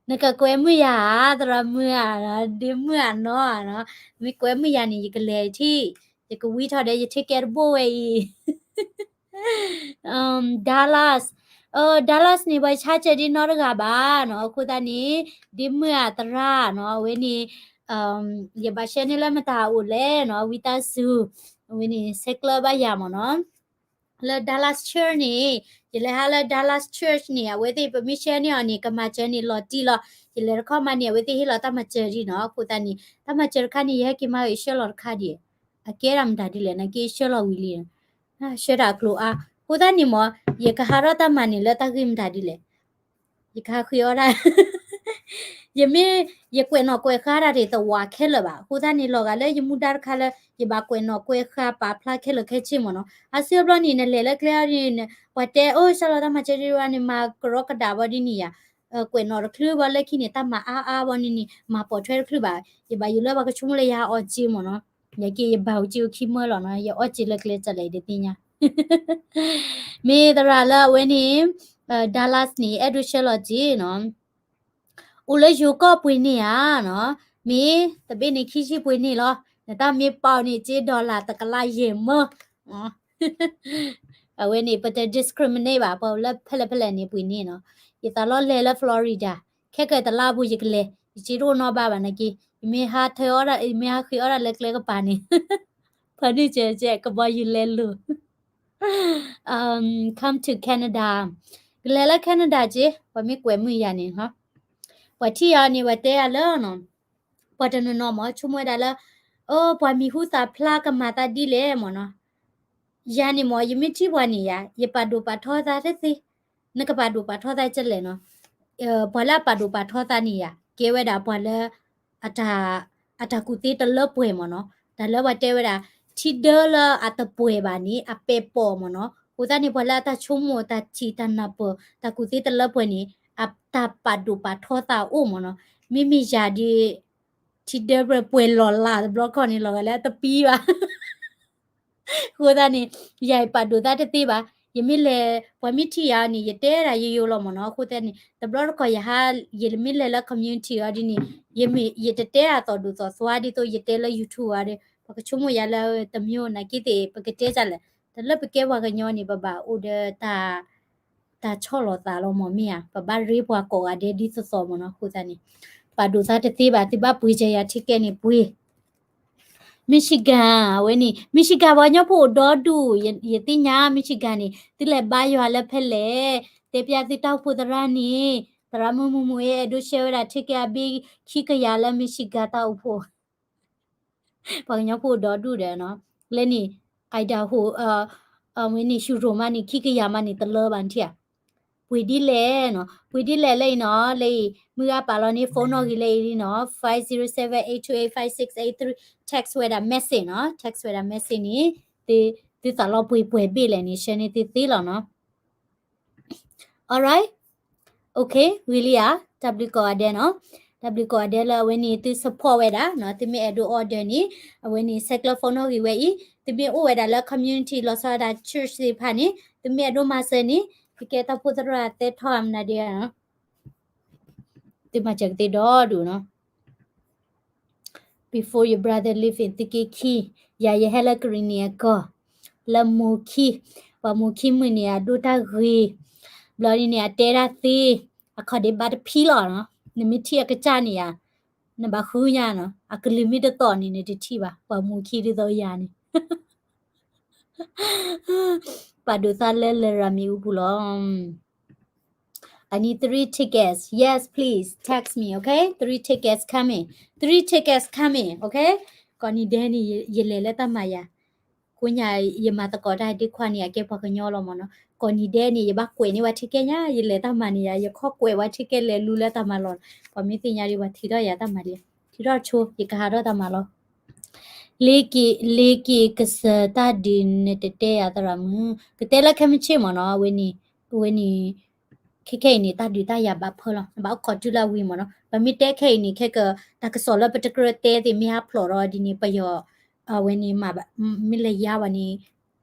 နကကွဲမုာ်ယၤဧါ သရၣ်မုာ်ဧါ, ဒ့မုာ်ဧါနီၤ, မ့ၢ်ကွဲမုာ်ယၤန့ၣ် ယကလဲၤထံၣ်, ယကဝံထီၣ်ဒီးယ ticket တဘိဝဲအံၤ Dallas, Dallas န့ၣ် ပှၤဆါစၢၤဒ်နီတဂၤဘၣ်နီၤ, အဃိသတးန့ၣ် ဒ့မုၣ်အသရၣ်နီၤ, အဝဲန့ၣ် ယဘၣ်ဆှၢန့ၢ်လၢမတၤအိၣ်လဲၣ်နီၤ, ဝံသးစူၤ, အဝဲန့ၣ်ဆဲးကျၢဘၣ်ယၤမ့ၢ်နီၤ. လၢ Dallas Church န့ၣ်, ယလဲၤဟးလၢ Dallas Church န့ၣ် အဝဲသ့ၣ်ပမ့ၢ်ဆှၢန့ၢ်အီၤန့ၣ် ကမၤစၢၤန့ၣ်လီၤတံၢ်လီၤ, ယလဲၤတခီမးန့ၣ် အဝဲသ့ၣ်ဟ့ၣ်လီၤတၢ်မၤစၢၤဒ်နီၤ, အဃိသတးန့ၣ် တၢ်မၤစၢၤတခါန့ၣ် ယဟဲက့ၤမၤဂ့ၤဆှၢလီၤတခါဒံး, အကဲဒၣ်မတၤဒ်လဲၣ်, နာ်က့ဆှၢလီၤဝံၤလံ ဆှၢတၢ်အကျိၤအါ, အဃိသတးန့ၣ်မ့ၢ် ယကဟးထီၣ်တၢ်မၤန့ၣ်လၢတၢ်ဂ့ၢ်မတၤဒ်လဲၣ်, ယကဟးဃ့အီၣ်ဒၣ်, ယမ့ၢ်, ယကွဲးနီၣ်ကွဲးဃါတၢ်တသဝးခဲလၢာ်ဘၣ်, အဃိသတးန့ၣ် လီၤဂာ်လၢယမူဒါတခါလၢ ယဘၣ်ကွဲးနီၣ်ကွဲးဃါပာ်ဖျါခဲလၢာ်ခဲဆ့မ့ၢ်နီၤ, အါစုအါဘျီန့ၣ် နလဲၤလၢကျဲအီၤန့ၣ် ပှၤတဲ အိၣ် ဆှၢလီၤတၢ်မၤစၢၤဒ်ဝဲန့ၣ် မၤကရီကဒးဘၣ်ဒ်န့ၣ်ယၤ, ကွဲးနီၣ်တချုးဘၣ်လၢခံန့ၣ် တၢ်မၤအါအါဘၣ်န့ၣ်န့ၣ် မၤပိာ်ထွဲတချုးဘၣ်, ယဘၣ်ယိၣ်လၢပှၤကဆိကမိၣ်လၢယဟးအီၣ်စ့မ့ၢ်နီၤ, နာ်က့ယဘၣ်အီၣ်စ့အိၣ်ခံမၢလီၤနီၤ, ယအီၣ်စ့လၢကျဲစၢးလဲၣ် ယတသ့ၣ်ညါ မ့ၢ်သရၣ်လၢအဝဲန့ၣ် Dallas န့ၣ် အဲၣ်ဒိးဆှၢလီၤစ့နီၤ, အိၣ်လၢယိၤကီၢ်ပှ့ၤန့ၢ်ဧါနီၤ, မ့ၢ်တဘ့ၣ်န့ၣ်ခံဆံပှ့ၤန့ၢ်လီၤ, နတၢ်မ့ၢ်ပာ်အီၤန့ၣ် စ့ dollar တကလးယဲၢ်မၢ, အဝဲန့ၣ် ပတ discriminate ဘၣ်, ပှၤလၢဖဲလဲၣ်ဖဲလဲၣ်န့ၣ်ပှ့ၤန့ၢ်နီၤ, ယသးလီၤလဲၤလၢ Florida, ခဲကတလါပူၤယကလဲၤ, ယစ့တအိၣ်နီတဘ့ၣ်ဘၣ်နာ်က့, ယမ့ၢ်ဟးထၢအီၣ်ဒၣ်, ယမ့ၢ်ဟးဃ့အီၣ်ဒၣ်လၢကျဲကပၤန့ၣ် ဖၢနုာ်စဲးစဲး ကဘီယူၤလဲလိာ် Come to Canada, ကလဲၤလၢ Canada က့, ပှၤမ့ၢ်ကွဲးမုာ်ယၤန့ၣ်, ပှၤထံၣ်ယၤန့ၣ် ပှၤတဲယၤလၢနီၤ, ပှၤတနီၤနီၤမ့ၢ် ဆိကမိၣ်ဝဲဒၣ်လၢ, အိ ပှၤမံၤဟူသၣ်ဖျါကမၤသးဒ်လဲၣ်မ့ၢ်နီၤ, ယၤန့ၣ်မ့ၢ် ယမ့ၢ်ထံၣ်ပှၤန့ၣ်ယၤ ယပာ်ဒိၣ်ပာ်ထီသးတသ့, နကပာ်ဒိၣ်ပာ်ထီသးကလဲၣ်နီၤ, ပှၤလၢအပာ်ဒိၣ်ပာ်ထီသးန့ၣ်ယၤ ကဲဝဲဒၣ်ပှၤလၢ အတၢ်ကူၣ်သ့တလၢပှဲၤမ့ၢ်နီၤ, တၢ်လၢပှၤတဲဝဲဒၣ် ထံဒၢလၢအတပှဲၤဘၣ်န့ၣ် အပဲာ်ပိာ်မ့ၢ်နီၤ, အဃိသတးန့ၣ် ပှၤလၢအတၢ်ဆိကမိၣ် တၢ်ထံၣ်တၢ်နၢ်ပၢၢ် တၢ်ကူၣ်သ့တလၢပှဲၤန့ၣ် အတၢ်ပာ်ဒိၣ်ပာ်ထီသးအိၣ်မ့ၢ်နီၤ, မ့မ့ၢ်ယၤဒီး ထံဒၢပှဲၤပှဲၤလီၤလးတဘျီခီန့ၣ် လီၤဂာ်လၢအတပံဘၣ် အဃိသတးန့ၣ် ယၤယပာ်ဒိၣ်သးတသ့ဘၣ်, ယမ့ၢ်လဲၤ ပှၤမ့ၢ်ထံၣ်ယၤန့ၣ် ယတဲဒၣ်ယယိာ်လီၤမ့ၢ်နီၤ, အဃိသတးန့ၣ် တဘျီတခီၣ်ယဟး ယမ့ၢ်လဲၤလၢ community အီၤဒ်န့ၣ် ယတတဲအသီၣ်ဒိၣ်သီၣ်သွါဒ်သိးယတဲလၢ YouTube အီၤဒီး ပှၤကဆိကမိၣ်ယၤလၢတမံၤနာ်က့သ့ၣ် ပကတဲဒ်လဲၣ်, တၢ်လၢပကဲပှၤကညီန့ၣ် ပဘၣ်အိၣ်ဒီးတၢ် တၢ်ဆီၣ်လီၤသးလီၤမ့ၢ်မ့ၢ်ဧါ, ပဘၣ်ရ့ပှၤကိးဂၤဒဲးဒ်သိးသိးမ့ၢ်နီၤ, အဃိသတးန့ၣ် ပာ်ဒိၣ်သးတသ့ဘၣ်, သုဘၣ်ပှ့ၤစၢၤယၤ ticket န့ၣ်ပှ့ၤ Michigan အဝဲန့ၣ် Michigan ပှၤကညီဖိအိၣ်ဒီဒူၣ်, ယသ့ၣ်ညါ Michigan န့ၣ် သုလဲၤဘါယွၤလၢဖဲလဲၣ်, တဲပျၢ်သုတၢ်အိၣ်ဖှိၣ်သရၣ်န့ၣ်, သရၣ်မုၣ်မုၢ်မုၢ်အ့ အဲၣ်ဒိးဆှၢဝဲဒၣ် ticket အဘ့ၣ်ခံကယၤလၢ Michigan တၢ်အိၣ်ဖှိၣ် ပှၤကညီဖိအိၣ်ဒီဒူၣ်ဒီးနီၤ, လၢန့ၣ် Idaho အဝဲန့ၣ် Shuro မးန့ၣ် ခံကယၤမးန့ၣ် တလၢဘၣ်နထံၣ်ဧါ, ပှ့ၤဒ်လဲၣ်နီၤ, ပှ့ၤဒ်လဲၣ်လၢအံၤနီၤ, လၢအံၤ မုၢ်ဂၤပာ်လီၤန့ၢ် phone နီၣ်ဂံၢ်လၢအံၤနီၤ, five zero seven eight two eight five six eight three, text ဝဲဒၣ် message နီၤ, text ဝဲဒၣ် message န့ၣ်, သုသးလီၤပှ့ၤပှဲၤဘ့ၣ်လဲၣ်န့ၣ် ဆှၢန့ၢ်သုသ့လီၤနီၤ. Alright, okay, ဝံၤလံဧါ, တၢ်ဘျုးကိးဂၤဒဲးနီၤ, တၢ်ဘျုးကိးဂၤဒဲးလၢအဝဲန့ၣ် သု support ဝဲဒၣ်နီၤ, သုမ့ၢ်အဲၣ်ဒိး order န့ၣ်, အဝဲန့ၣ် ဆဲးကျၢ phone နီၣ်ဂံၢ်ဝဲအံၤ, သုမ့ၢ်အိၣ်ဝဲဒၣ်လၢ community လီၤဆီဒၣ်တၢ် church သ့ၣ်တဖၣ်န့ၣ်, သုမ့ၢ်အဲၣ်ဒိးမၤစၢၤန့ၣ်, သုကဲတၢ်အိၣ်ဖှိၣ်သရၣ်သဲထီၣ်မနုၤဒဲးနီၤ သုမၤစၢၤကသ့ဒီဒူၣ်နီၤ. Before your brother leave in သုးက့ခံ, ယၤယဟဲလၢကရံၣ်နံၣ်အကီၢ်, လၢမိၢ်ခံ, ပှၤမိၢ်ခံမုၣ်န့ၣ် အဒိၣ်တၢ်ဂ့ၤ, ဘျီဒ်န့ၣ် အတဲဒၣ်သ့, အခီၣ်ဒ့ဘၣ်တဖံလီၤနီၤ, နမ့ၢ်ထံၣ်အကစၢ်န့ၣ်ယၤ နဘၣ်ဃုညါနီၤ, အကလုၢ်မ့ၢ်တသီၣ်န့ၣ် နတထံၣ်ဘၣ်, ပှၤမူခံဒ်သိးယၤန့ၣ် ပာ်ဒိၣ်သးလၢလရာ်မ့ၣ်အူပူၤလီၤ. I need three tickets. Yes, please text me, okay? Three tickets coming. Three tickets coming, okay? ကိးနံၤဒဲးန့ၣ် ယလဲၤလၢတၢ်မၤယၤ. ကိးညါယမၤသကိးတၢ်ဒ့ခွါန့ၣ် အကဲပှၤကညီလီၤမ့ၢ်နီၤ. ကိးနံၤဒဲးန့ၣ် ယဘၣ်ကွဲးန့ၢ်ဝဲ ticket ညါ, ယလဲၤတၢ်မၤန့ၣ်ယၤ ယခီကွဲးဝဲ ticket လဲၤလူလၢတၢ်မၤလီၢ်. ပှၤမ့ၢ်သ့ၣ်ညါဒီး ပှၤထံၣ်ထီၣ်ယၤတၢ်မၤလံ. ထံၣ်ထီၣ်ဆိ ယကဟးထီၣ်တၢ်မၤလီၤ. လ့က့ၤ လ့က့ၤကစၢၢ်တၢ်ဒုးနတတဲယၤသရၣ်မုၣ်, ကတဲလၢခဲမုၢ်ဆ့ၣ်မ့ၢ်နီၤ, အဝဲန့ၣ်, အဝဲန့ၣ် ခဲခဲအံၤန့ၣ် တၢ်ဒုးတၢ်ယၤဘၣ်ဖၢလီၤ, ဘၣ်အိၣ်ခိးတုၤလၢအဝံၤမ့ၢ်နီၤ. ပမ့ၢ်တဲခဲအံၤန့ၣ် ခဲက တၢ်ကစီၣ်လၢပတကြၢးတဲသ့ၣ်မ့ၢ်ဟးဖျိးဒီးဒ်န့ၣ် ပယီၤ အဝဲန့ၣ် မ့ၢ်လဲၤယါဘၣ်န့ၣ်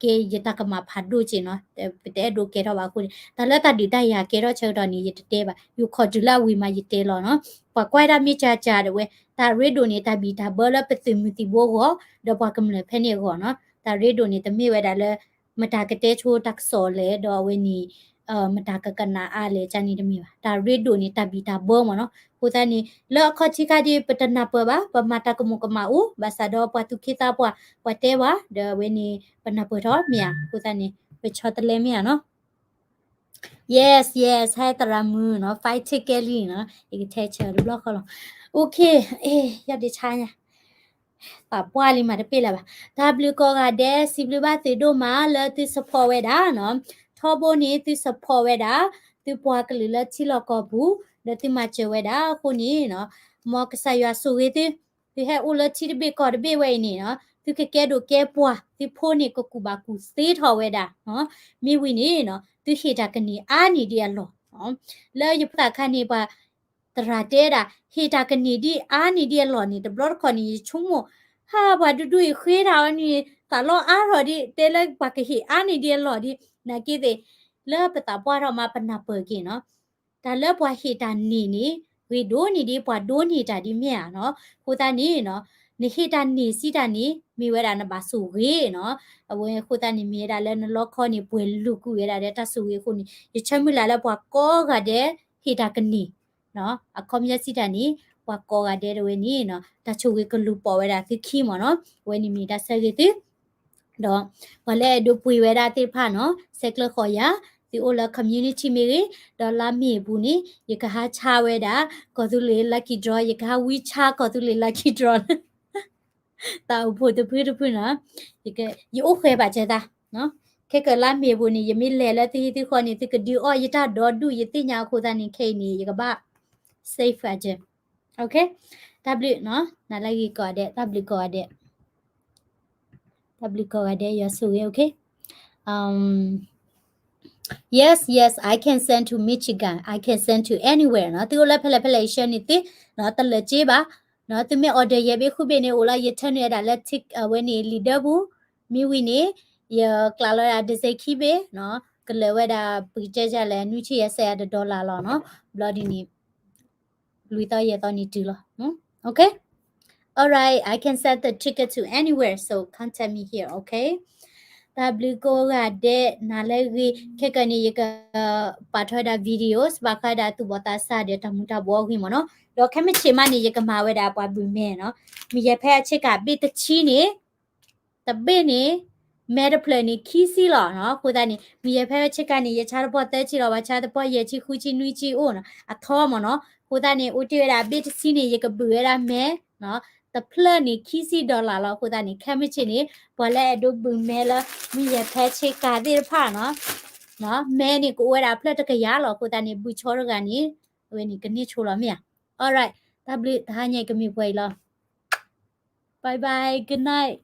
ကဲယတၢ်ကမၣ်ဖးဒိၣ်က့နီၤ, ပတအဲၣ်ဒိးကဲထီၣ်ဘၣ်အဃိန့ၣ် တၢ်လၢတၢ်ဒုးတၢ်ယၤကဲထီၣ်ဆၢကတီၢ်န့ၣ် ယတတဲဘၣ်, ယအိၣ်ခိးတုၤလၢအဝံၤမးယတဲလီၤနီၤ. ပှၤကွၢ်ဒၣ်မ့ၢ်ကၢကၢဒၣ်ဝဲ, တၢ်ရ့ဒိၣ်န့ၣ် တၢ်ဘံၣ်တၢ်ဘၢလၢပသုးမုၢ်သံၣ်ဘိအဂီၢ် ဒီးပှၤကမျၢၢ်ဖဲန့ၣ်အဂီၢ်နီၤ. တၢ်ရ့ဒိၣ်န့ၣ် တမ့ၢ်ဝဲဒၣ်လၢ မတၤကတဲဆိတၢ်ကစီၣ်လဲၣ် ဒီးအဝဲန့ၣ် မတၤကကနၣ်အါလဲၣ် ကန့ၣ်တမ့ၢ်ဘၣ်. တၢ်ရ့ဒိၣ်န့ၣ် တၢ်ဘံၣ်တၢ်ဘၢမ့ၢ်နီၤ. အဃိသတးန့ၣ် လၢအခီၣ်ထံးခါဒ်ပတနၢ်ပၢၢ်ဘၣ်, ပမၤတၢ်ကမူးကမၣ်အိၣ်, ဘၣ်ဆၣ်ဒီးပှၤသူၣ်က့သးပှၢ် ပှၤတဲဝဲ, ဒီးအဝဲန့ၣ် ပနၢ်ပၢၢ်ထီၣ်မ့ၢ်ဧါ, အဃိသတးန့ၣ် ပဆီတလဲမ့ၢ်ဧါနီၤ. Yes, yes, ဟဲသရၣ်မုၣ်နီၤ, five ticketလံနီၤ, ယကထဲဆၢတဘျီဃီလီၤ. Okay, ယီၢ်ဒ့ဆါညါ သးပှၢ်လံမးတပ့ၢ်လၢၤဘၣ်. တၢ်ဘျုးကိးဂၤဒဲး, စံးဘျုးဘၣ်သုဒိၣ်မးလၢသု support ဝဲဒၣ်နီၤ. ထီဘိန့ၣ် သု support ဝဲဒၣ်, သုပှၤကလုာ်လၢထံလီၢ်ကီၢ်ပူၤ, ဒီးသုမၤစၢၤဝဲဒၣ်အဃိန့ၣ်နီၤ, မ်ကစၢ်ယွၤဆိၣ်ဂ့ၤသု, သုဟဲအိၣ်လၢထံတဘ့ၣ်ကီၢ်တဘ့ၣ်ဝဲအံၤန့ၣ်နီၤ, သုကကဲဒိၣ်ကဲပှၢ်, သုဖိန့ၣ်ကကူၣ်ဘၣ်ကူၣ်သ့ထီၣ်ဝဲဒၣ်, မ့ၢ်ဝံၤန့ၣ်နီၤ, သုဟ့ၣ်တၢ်ကန့ၢ်အါန့ၢ်ဒံးအလီၢ် လၢယဖိသၣ်ခါန့ၣ် ပှၤသရၣ်တဲဒၣ် ဟ့ၣ်တၢ်ကန့ၢ်ဒံးအါန့ၢ်ဒံးအလီၢ်န့ၣ် တဘျီတခီၣ်န့ၣ် ယဆိကမိၣ်, ဟး ပှၤဒူဒူအံၤဃ့တၢ်အီၤန့ၣ် သးလီအါထီၣ်ဒံး တဲလၢပှၤကဟ့ၣ်အါန့ၢ်ဒံးအလီၢ်ဒံး နာ်က့သ့ၣ်, လၢပသးပှၢ်ထီၣ်မးပနၢ်ပၢၢ်က့ၤနီၤ, တၢ်လၢပှၤဟ့ၣ်တၢ်န့ၢ်န့ၣ် ဂ့ၤဒိၣ်န့ၢ်ဒံးပှၤဒိးန့ၢ်တၢ်ဒံးမ့ၢ်ဧါနီၤ, အဃိသတးန့ၣ်နီၤ, နဟ့ၣ်တၢ်န့ၢ်စံးတၢ်န့ၣ် မ့ၢ်ဝဲဒၣ်နဘၣ်ဆိၣ်ဂ့ၤနီၤ, အဝဲအဃိသတးန့ၣ် မ့ၢ်ဝဲဒၣ်လၢနလီခီန့ၣ် ပှဲၤလိာ်ကွံာ်ဝဲဒၣ်ဒီးတၢ်ဆိၣ်ဂ့ၤအဃိန့ၣ် ယဆၢမုၢ်လၢ်လၢပှၤကိးဂၤဒဲး ဟ့ၣ်တၢ်ကန့ၢ် အခီပညီစံးတၢ်န့ၣ် ပှၤကိးဂၤဒဲးတဝဲန့ၣ်နီၤ တၢ်ဆိၣ်ဂ့ၤကလူၤပိာ်ဝဲဒၣ်သုခံမ့ၢ်နီၤ, အဝဲန့ၣ်မ့ၢ်တၢ်ဆၢဂ့ၤသု, ဒီးပှၤလၢအဲၣ်ဒိးပှ့ၤဝဲဒၣ်သ့ၣ်တဖၣ်နီၤ ဆဲးကျၢဃီၤယၤ, သုအိၣ်လၢ community မ့ၢ်ဂ့ၤ, ဒီးလါမ့ၤအပူၤန့ၣ် ယကဟးဆါဝဲဒၣ် ကီၢ်သူလ့ၤ lucky draw, ယကဟးဝံဆါကီၢ်သူလ့ၤ lucky draw တၢ်အိၣ်ဖှိၣ်တဖုတဖုနီၤ, ယအိၣ်ဃဲၤဘၣ်စၢၤသး, ခဲကလါမ့ၤအပူၤန့ၣ် ယမ့ၢ်လဲၤလၢသုဟံၣ်သုဃီန့ၣ် သုကဒုးအီၣ်ယတၢ်ဒီဒူၣ် ယသ့ၣ်ညါအဃိသတးန့ၣ် ခဲအံၤန့ၣ် ယကဘၣ် safe အစၢၤ, okay, တၢ်ဘျုးနီၤ, နၤလၢဂ့ၤကိးဂၤဒဲး, တၢ်ဘျုးကိးဂၤဒဲး, တၢ်ဘျုးကိးဂၤဒဲး ယွၤဆိၣ်ဂ့ၤ, okay, um, yes, yes, I can send to Michigan, I can send to anywhere နီၤ, သုအိၣ်လၢဖဲလဲၣ်ဖဲလဲၣ် ယဆှၢန့ၢ်သု, တလၢာ်စ့ဘၣ်, သုမ့ၢ် order ယဲဘ့ၣ်ဃုဘ့ၣ်န့ၣ် အိၣ်လီၤ ယထၢနုာ်ဝဲဒၣ်လၢ အဝဲန့ၣ် လံာ်ဒၢပူၤ, မ့ၢ်ဝံၤန့ၣ် ယကျးလီၤဒၣ်တစဲးခံဘ့ၣ်, ကလၢာ်ဝဲဒၣ် ပကတဲဒ်လဲၣ် နွံဆံယဲၢ်စဲး တ dollar လီၤနီၤ, ဘျီဒ်န့ၣ် လွံၢ်သီယဲၢ်သီန့ၣ်တုၤလီၤ, okay, alright, I can send the ticket to anywhere, so contact me here, okay. တၢ်ဘျုးကိးဂၤဒဲး နၤလၢဂ့ၤ, ခဲကနံၣ် ယကပာ်ထီၣ်ဝဲဒၣ် videos ဘၣ်ဃးဒၣ်သူၣ်ဘီၣ်သးစၢ်ဒီးတၢ်မူၤတၢ်ဘှီးအဂ့ၢ်မ့ၢ်နီၤ, ဒီးခဲမုၢ်ဆ့ၣ်မးန့ၣ် ယကမၤဝဲဒၣ်ပှၤဘုၣ်မဲနီၤ, မုၢ်ယဲၢ်ဖဲအဆ့ကၤဘ့ၣ်တဆံန့ၣ်, တဘ့ၣ်န့ၣ် မဲတဖျၢၣ်န့ၣ် ခံဆံလီၤနီၤ, အဃိသတးန့ၣ် မုၢ်ယဲၢ်ဖဲအဆ့ကၤန့ၣ် ယဆါတပီၢ်သၢဆံလီၤ, ဘၣ်ဆါတပီၢ်ယဲၢ်ဆံ ဃုဆံ နွံဆံအိၣ်နီၤ, အထီမ့ၢ်နီၤ, အဃိသတးန့ၣ် အိၣ်တ့ၢ်ဝဲဒၣ်ဘ့ၣ်တဆံန့ၣ် ယကဘုၣ်ဝဲဒၣ်မဲနီၤ, တဖျၢၣ်န့ၣ် ခံဆံ dollar လီၤ, အဃိသတးန့ၣ် ခဲမုၢ်ဆ့ၣ်န့ၣ် ပှၤလၢအဲၣ်ဒိးဘုၣ်မဲလၢ မုၢ်ယဲၢ်ဖဲဆ့ကၤသ့ၣ်တဖၣ်နီၤ, မဲန့ၣ်ကအိၣ်ဝဲဒၣ်ဖျၢၣ်တကယၤလီၤ, အဃိသတးန့ၣ် ဘုၣ်ဆီတဂၤန့ၣ် အဝဲန့ၣ်ကန့ၢ်ဆိလီၤမ့ၢ်ဧါ, alright, တၢ်ဘျုး တဟါညါကမ့ၢ်ပှဲၤအံၤလီၤ, bye bye, good night.